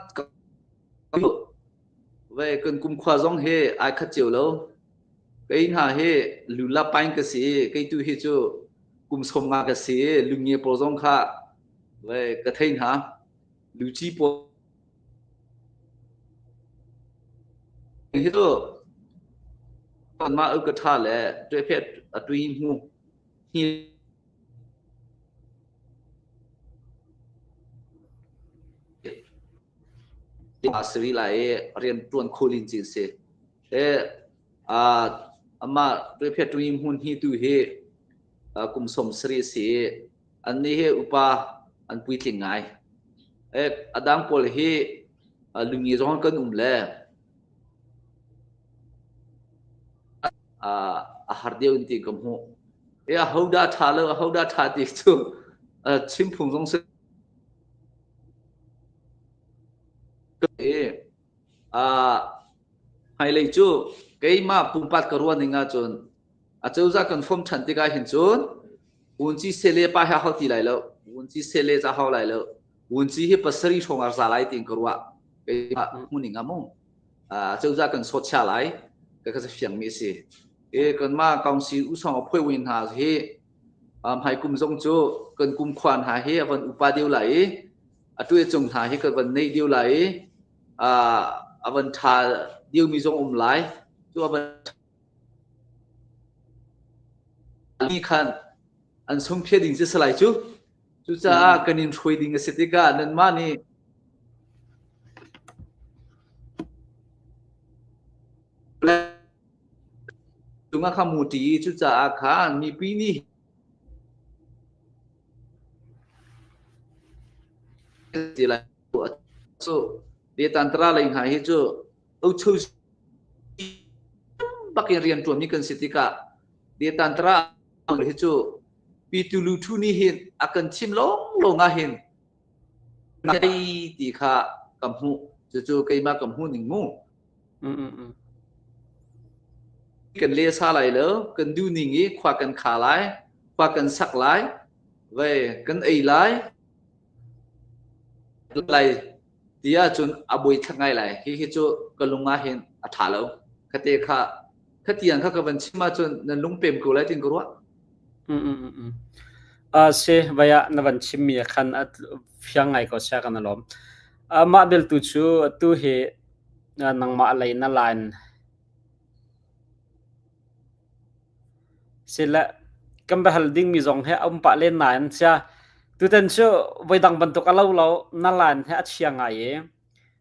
ve kan kumkhua zong hi ai khat cio lo kei hna hi lula pain ka si kei tu hi cu kum som nga ka si lunge pawl zong kha ve ka thei hna luci pawl Hi cu kanmah u ka ṭha le ṭuephet a tui hmu hi a si rih lai i rian ṭuan kho lin cin si. He amah ṭuephet tui hmun hi tu hi kum 70 si i annih hi upa an puitling ngai. A dang pawl hi lungi zong kan um le a har deuh in ti ka hmuh. E ahodah ṭha lo ahodah ṭha ti cu chim phung zong si. Hmailei cu keimah pumpak ka ruah ning ahcun acozah kan form ṭhan tikah hin cun Vunci sele pa hi a hau ti lai lo. Vunci sele ca hau lai lo. Vunci hi pasarih hrawng a za lai tiin ka ruah. Keimah hmuning ah mu. Cozah kan sawt chia lai. Ka ka fiang mi si. E kanmah council usong a phoi win hna hi hmai kum zong cu kan kum khua hna hi a van upa deuh lai i a tuai cung hna hi kan van nei deuh lai i a van tha deuh mi zong um lai. Cu a van Mi khan an sungphiah ding cu si lai cu. Cucaah kan in hruai ding a si tikah nanmah nih cungah kha muṭi i cucaah khan mipi nih ti lai cu Tantra lei hna hi cu bak in rian ṭuanmi kan si tikah Tantra hi cu Pitu Luthu nih hin a kan chim lawnglawng ah hin ti kha ka hmuh. Cucu keimah ka hmuh ning mu. Kan le sa lai lo, kan duh ning i khua kan kha lai, khua kan sak lai, ve kan ei lai, lai ti ahcun a buai thak ngai lai. Hihi cu ka lung ah hin a ṭha lo. Khate kha khatiang kha ka van chim ahcun nan lung pem ko lai tin ka ruah. Mm, mm, mm. Uh, si vaya na van chimmi khan a fiang ngai ko sia kan alom. Uh, mah bel tu cu tu hi uh, nangmah lei na line Sile kan biahal dingmi zong hi a um pah len nain sia tutan cu voidang bantuk a lo lo na line hi a chia ngai i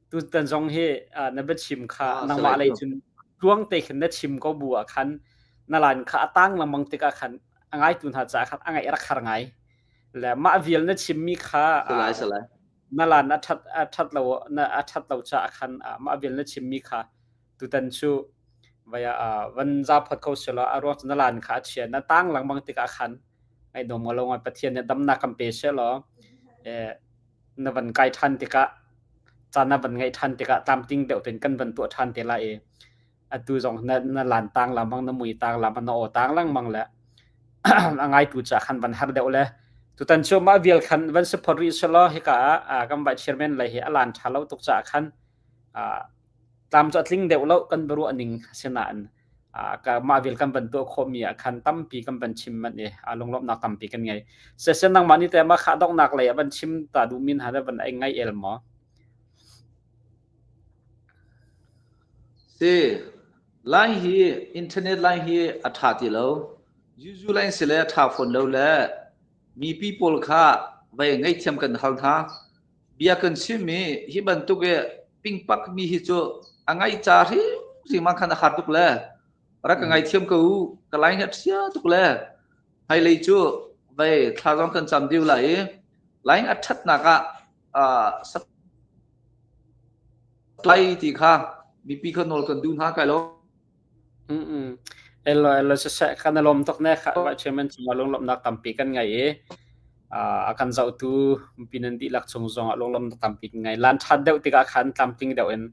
tutan zong hi na biachim kha Ah, nangmah salai lei cu. cun tluang te khin na chim ko bu ah khan na line kha a tang lengmang tikah khan a ngaitu hna caah khan a ngaih rak har ngai. Le mah vial na chimmi kha Salai, salai. na line a ṭhat a ṭhat lo na a ṭhat lo caah khan mah vial na chimmi kha tutan cu vai ah van zaphot kho selaw a ruang cu na lan kha a chia na tang lengmang tikah khan ngaihdawm lo ngai Pathian nih damnak kan pe selaw eh na van kai ṭhan tikah Caan na van ngeih ṭhan tikah tlamtling deuh tein kan van tuah ṭhan te lai i atu zong na, na lan tang lengmang, na mui tang lengmang, na aw tang lengmang le a ngaitu ca khan van har deuh le tutan cu mah vial khan van support rih selaw hika ah kan vice chairman lei hi a lan ṭha lo tuk caah khan tlam cu a tling deuh lo kan biaruah ning asinain mah vial kan van tuah khawhmi ah khan tampi kan van chim manh i lunglawmhnak tampi kan ngei. Sesen nangmah nih teh mah khah donghnak lei ah van chim ta duhmi hna le van ngai el maw? Si, line hi internet line hi a ṭha ti lo. Zuzu line si le a ṭha fawn lo le mipi pawl kha vei ngaihthiam kan hal hna. Bia kan chim i hi bantuk i pingpak mi hi cu a ngaih ca hrimhrim ah khan a har tuk le rak ka ngaithiam ko u ka line hi a ṭhia tuk le hmailei cu vei thla zong kan cam deuh lai i line a ṭhatnak ah supply ti kha mipi kha nawl kan duh hna kai lo. Mm Elo elo siseh kan i lawm tuk ne kha Vice Chairman cungah lunglawmhnak tampi kan ngei i a kan zohtu mipi nan dihlak chung zongah lunglawmhnak tampi kan ngei. Lan ṭhat deuh tikah khan tlamtling deuh in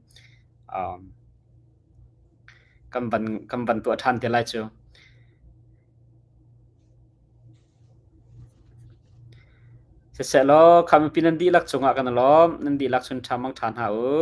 um, kan van kan van tuah ṭhan te lai cu. Siseh law kha mipi nan dihlak cungah kan i lawm. Nan dihlak chun ṭha mang ṭha hna u.